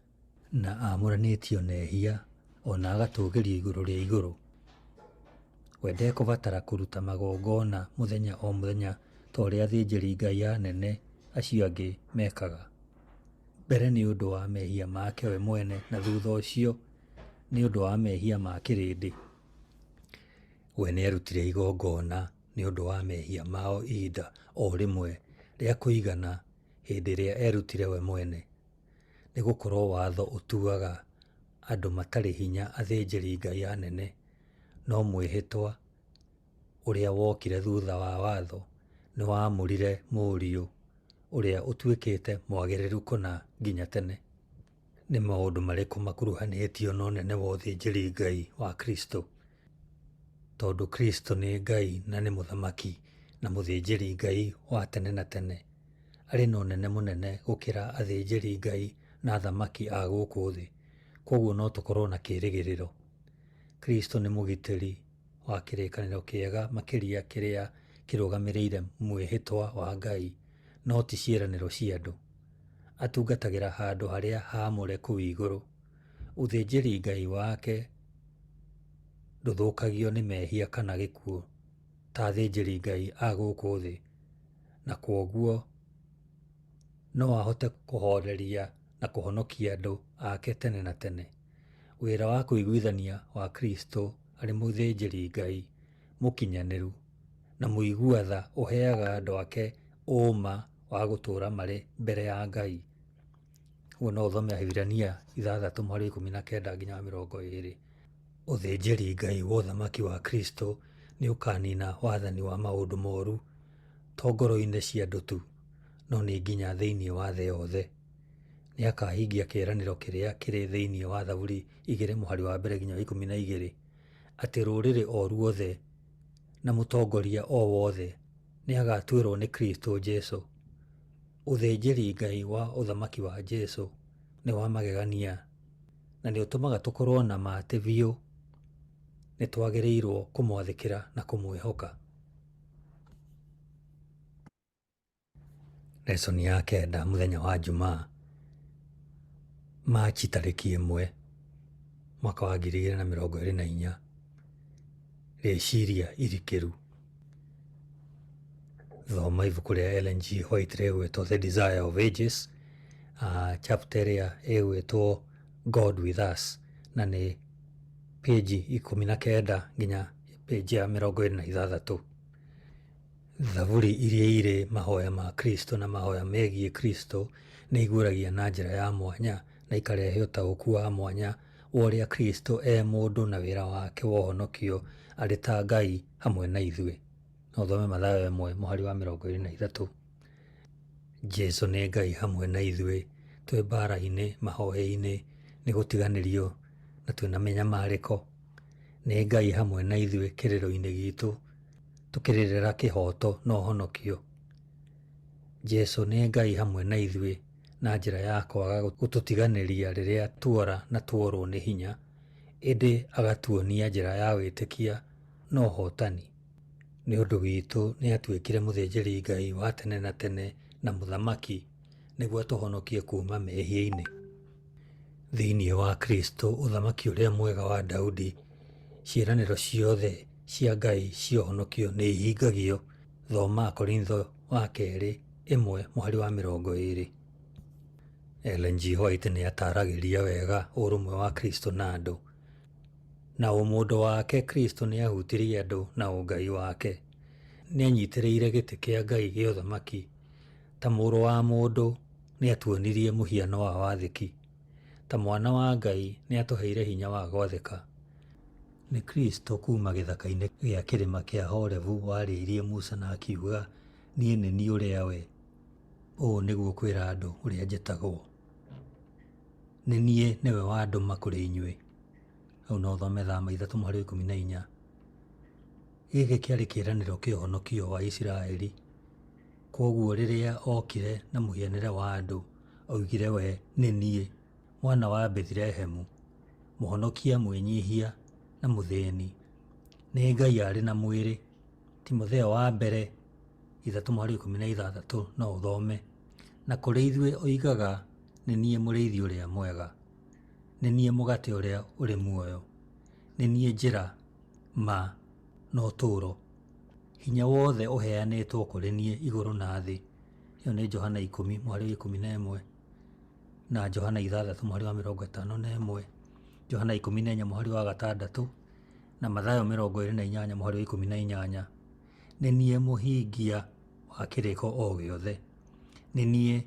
na aamũranĩtio na ehia, o na agatũũgĩrio igũrũ rĩa igũrũ. We ndekũbatara kũruta magongona mũthenya o mũthenya ta ũrĩa athĩnjĩri Ngai anene acio angĩ mekaga, mbere nĩ ũndũ wa mehia make we mwene na thutha ũcio nĩ ũndũ wa mehia ma kĩrĩndĩ. We nĩarutire igongona nĩ ũndũ wa mehia mao ihinda o rĩmwe rĩa kũigana hĩndĩ ĩrĩa erutire we mwene. Nĩ gũkorwo watho ũtuaga andũ matarĩ hinya athĩnjĩri Ngai anene, no mwĩhĩtwa ũrĩa wokire thutha wa watho nĩwamũrire Mũriũ, ũrĩa ũtuĩkĩte mwagĩrĩru kũna nginya tene. Nĩ maũndũ marĩkũ makuruhanĩtio na ũnene wa ũthĩnjĩri Ngai wa Kristo? Tondũ Kristo nĩ Ngai na nĩ mũthamaki na mũthĩnjĩri Ngai wa tene na tene, arĩ na ũnene mũnene gũkĩra athĩnjĩri Ngai na athamaki a gũkũ thĩ. Kwoguo no tũkorwo na kĩĩrĩgĩrĩro. Kristo nĩ mũgitĩri wa kĩrĩkanĩro kĩega makĩria kĩrĩa kĩrũgamĩrĩire mwĩhĩtwa wa Ngai, no ti ciĩranĩro cia andũ. Atungatagĩra handũ harĩa haamũre kũu igũrũ. Ũthĩnjĩri Ngai wake ndũthũkagio nĩ mehia kana gĩkuũ ta athĩnjĩri Ngai a gũkũ thĩ, na kwoguo no ahote kũhooreria na kũhonokia andũ ake tene na tene. Wĩra wa kũiguithania wa Kristo arĩ mũthĩnjĩri Ngai mũkinyanĩru na mũigua tha ũheaga andũ ake ũũma wa gũtũũra marĩ mbere ya Ngai. Ũguo no ũthome Ahibirania ithathatũ mũhari wa 19 nginya wa 20. Ũthĩnjĩri Ngai wa ũthamaki wa Kristo nĩ ũkanina wathani wa maũndũ moru to ngoro-inĩ cia andũ tu, no nĩ nginya thĩinĩ wa thĩ yothe. Nĩ akahingia kĩĩranĩro kĩrĩa kĩrĩ thĩinĩ wa Thaburi igĩrĩ mũhari wa mbere nginya wa 12, atĩ rũrĩrĩ o ruothe na mũtongoria o wothe nĩ agatuĩrwo nĩ Kristo Jesu. Ũthĩnjĩri Ngai wa ũthamaki wa Jesu nĩ wa magegania na nĩ ũtũmaga tũkorwo na ma atĩ biũ nĩ twagĩrĩirwo kũmwathĩkĩra na kũmwĩhoka. Lesson ya kenda mũthenya wa Jumaa, Machi tarĩki 1, mwaka wa 2024. Rĩciria irikĩru. Thoma ibuku rĩa Ellen G. White rĩgwĩtwo The Desire of Ages, chapter ĩrĩa ĩgwĩtwo God with Us, na nĩ page 19 nginya page ya 26. Thaburi iria irĩ mahoya ma Kristo na mahoya megiĩ Kristo nĩ iguũragia na njĩra ya mwanya na ikarehe ũtaũku wa mwanya wa ũrĩa Kristo e mũndũ na wĩra wake wa ũhonokio arĩ ta Ngai hamwe na ithuĩ. No ũthome Mathayo 1 mũhari wa 23. Jesu nĩ Ngai hamwe na ithuĩ twĩ mbara-inĩ, mahoya-inĩ, nĩ gũtiganĩrio na twĩna mĩnyamarĩko. Nĩ Ngai hamwe na ithuĩ kĩrĩro-inĩ gitũ, tũkĩrĩrĩra kĩhoto na ũhonokio. Jesu nĩ Ngai hamwe na ithuĩ na njĩra ya kwaga gũtũtiganĩria rĩrĩa tuora na tuorwo nĩ hinya, ĩndĩ agatuonia njĩra ya wĩtĩkia na ũhotani. Nĩ ũndũ witũ nĩ atuĩkire mũthĩnjĩri Ngai wa tene na tene na mũthamaki nĩguo atũhonokie kuma mehia-inĩ. Thĩinĩ wa Kristo, ũthamaki ũrĩa mwega wa Daudi, ciĩranĩro ciothe cia Ngai cia ũhonokio nĩ ihingagio. Thoma Akorintho wa kerĩ 1 mũhari wa 20. Ellen G. White nĩ ataragĩria wega ũrũmwe wa Kristo na andũ. Na ũmũndũ wake Kristo nĩ ahutirie andũ na ũngai wake. Nĩ anyitĩrĩire gĩtĩ kĩa Ngai gĩa ũthamaki. Ta mũrũ wa mũndũ nĩ atuonirie mũhiano wa wathĩki. Ta mwana wa Ngai nĩ atũheire hinya wa gwathĩka. Nĩ Kristo kuma gĩthaka-inĩ gĩa kĩrĩma kĩa Horebu warĩirie Musa na akiuga, niĩ nĩ niĩ ũrĩa we. Ũũ nĩguo kwĩra andũ ũrĩa njĩtagwo. Nĩ niĩ nĩwe wandũma kũrĩ inyuĩ. Hau no ũthome Thama 3 mũhari wa 14. Gĩkĩ kĩarĩ kĩĩranĩro kĩa ũhonokio wa Isiraeli. Kwoguo rĩrĩa okire na mũhianĩre wa andũ, oigire we nĩ niĩ, mwana wa Bethilehemu, mũhonokia mwĩnyihia na mũthĩni. Nĩ Ngai arĩ na mwĩrĩ. Timotheo wa mbere 3 mũhari wa 16 no ũthome. Na kũrĩ ithuĩ oigaga nĩ niĩ mũrĩithi ũrĩa mwega. Nĩ niĩ mũgate ũrĩa ũrĩ muoyo. Nĩ niĩ njĩra, ma, na ũtũũro. Hinya wothe ũheanĩtwo kũrĩ niĩ igũrũ na thĩ. Ĩyo nĩ Johana 10 mũhari wa 11 na Johana 6 mũhari wa 51, Johana 14 mũhari wa 6 na Mathayo 28 mũhari wa 18. Nĩ niĩ mũhingia wa kĩrĩko o gĩothe. Nĩ niĩ,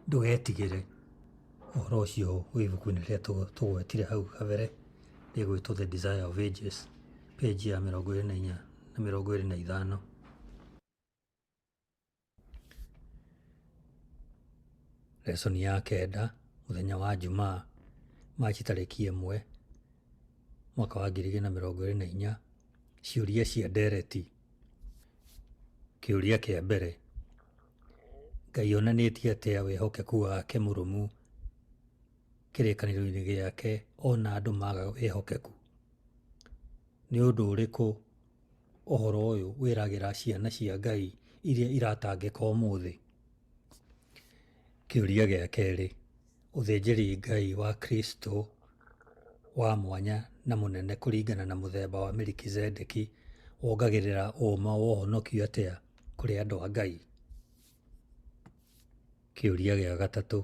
ndũgetigĩre. Ũhoro ũcio wĩ ibuku-inĩ rĩrĩa tũgwetire hau kabere rĩgwĩtwo The Desire of Ages, page ya 24 na 25. Lesson ya kenda mũthenya wa Jumaa, Machi tarĩki 1 mwaka wa 2024. Ciũria cia ndereti. Kĩũria kĩa mbere, Ngai onanĩtie atĩa wĩhokeku wake mũrũmu kĩrĩkanĩro-inĩ gĩake ona andũ maga wĩhokeku? Nĩ ũndũ ũrĩkũ ũhoro ũyũ wĩragĩra ciana cia Ngai iria iratangĩka ũmũthĩ? Kĩũria gĩa kerĩ, ũthĩnjĩri Ngai wa Kristo wa mwanya na mũnene kũringana na mũthemba wa Melikizedeki wongagĩrĩra ũma wa ũhonokio atĩa kũrĩ andũ a Ngai? Kĩũria gĩa gatatũ,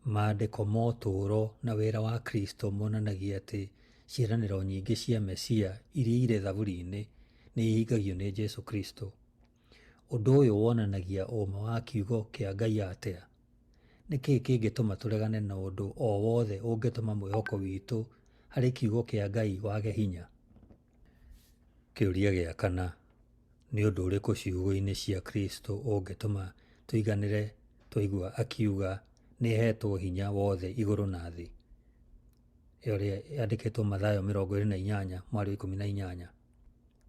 maandĩko ma ũtũũro na wĩra wa Kristo monanagia atĩ ciĩranĩro nyingĩ cia Mesia iria irĩ Thaburi-inĩ nĩ ihingagio nĩ Jesu Kristo. Ũndũ ũyũ wonanagia ũma wa kiugo kĩa Ngai atĩa? Nĩ kĩĩ kĩngĩtũma tũregane na ũndũ o wothe ũngĩtũma mwĩhoko witũ harĩ Kiugo kĩa Ngai wage hinya? Kĩũria gĩa kana, Nĩ ũndũ ũrĩkũ ciugo-inĩ cia Kristo ũngĩtũma tũiganĩre twaigua akiuga, 'Nĩ heetwo hinya wothe igũrũ na thĩ'? Ĩyo yandĩkĩtwo Mathayo 28 mweri wa 18.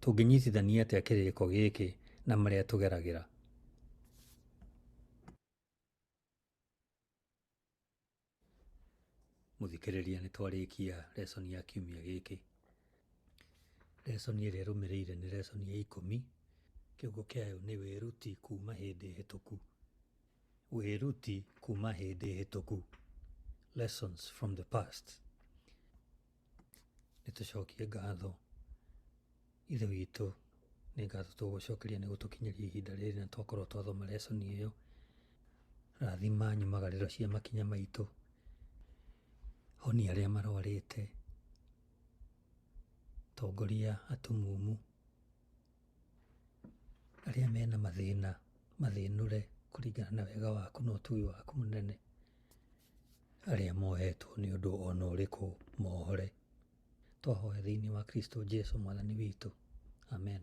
Tũngĩnyitithania atĩa kĩrĩko gĩkĩ na marĩa tũgeragĩra? Mũthikĩrĩria, nĩ twarĩkia lesson ya kiumia gĩkĩ. Lesson ĩrĩa ĩrũmĩrĩire nĩ lesson ya 10. Kĩongo kĩayo nĩ wĩruti kuma hĩndĩ hĩtũku. Wĩruti kuma hĩndĩ hĩtũku. Lessons from the past. Nĩ tũcokie ngatho Ithe witũ, nĩ ngatho tũgũcokeria nĩ gũtũkinyĩria ihinda rĩrĩ na twakorwo twathoma lesson ĩyo. Rathima nyumagarĩro cia makinya maitũ. Honia arĩa marwarĩte. Tongoria atumumu. Arĩa mena mathĩna mathĩnũre kũringana na wega waku na ũtugi waku mũnene. Arĩa mohetwo nĩ ũndũ ona ũrĩkũ mohore. Twahoya thĩinĩ wa Kristo Jesu mwathani witũ. Amen.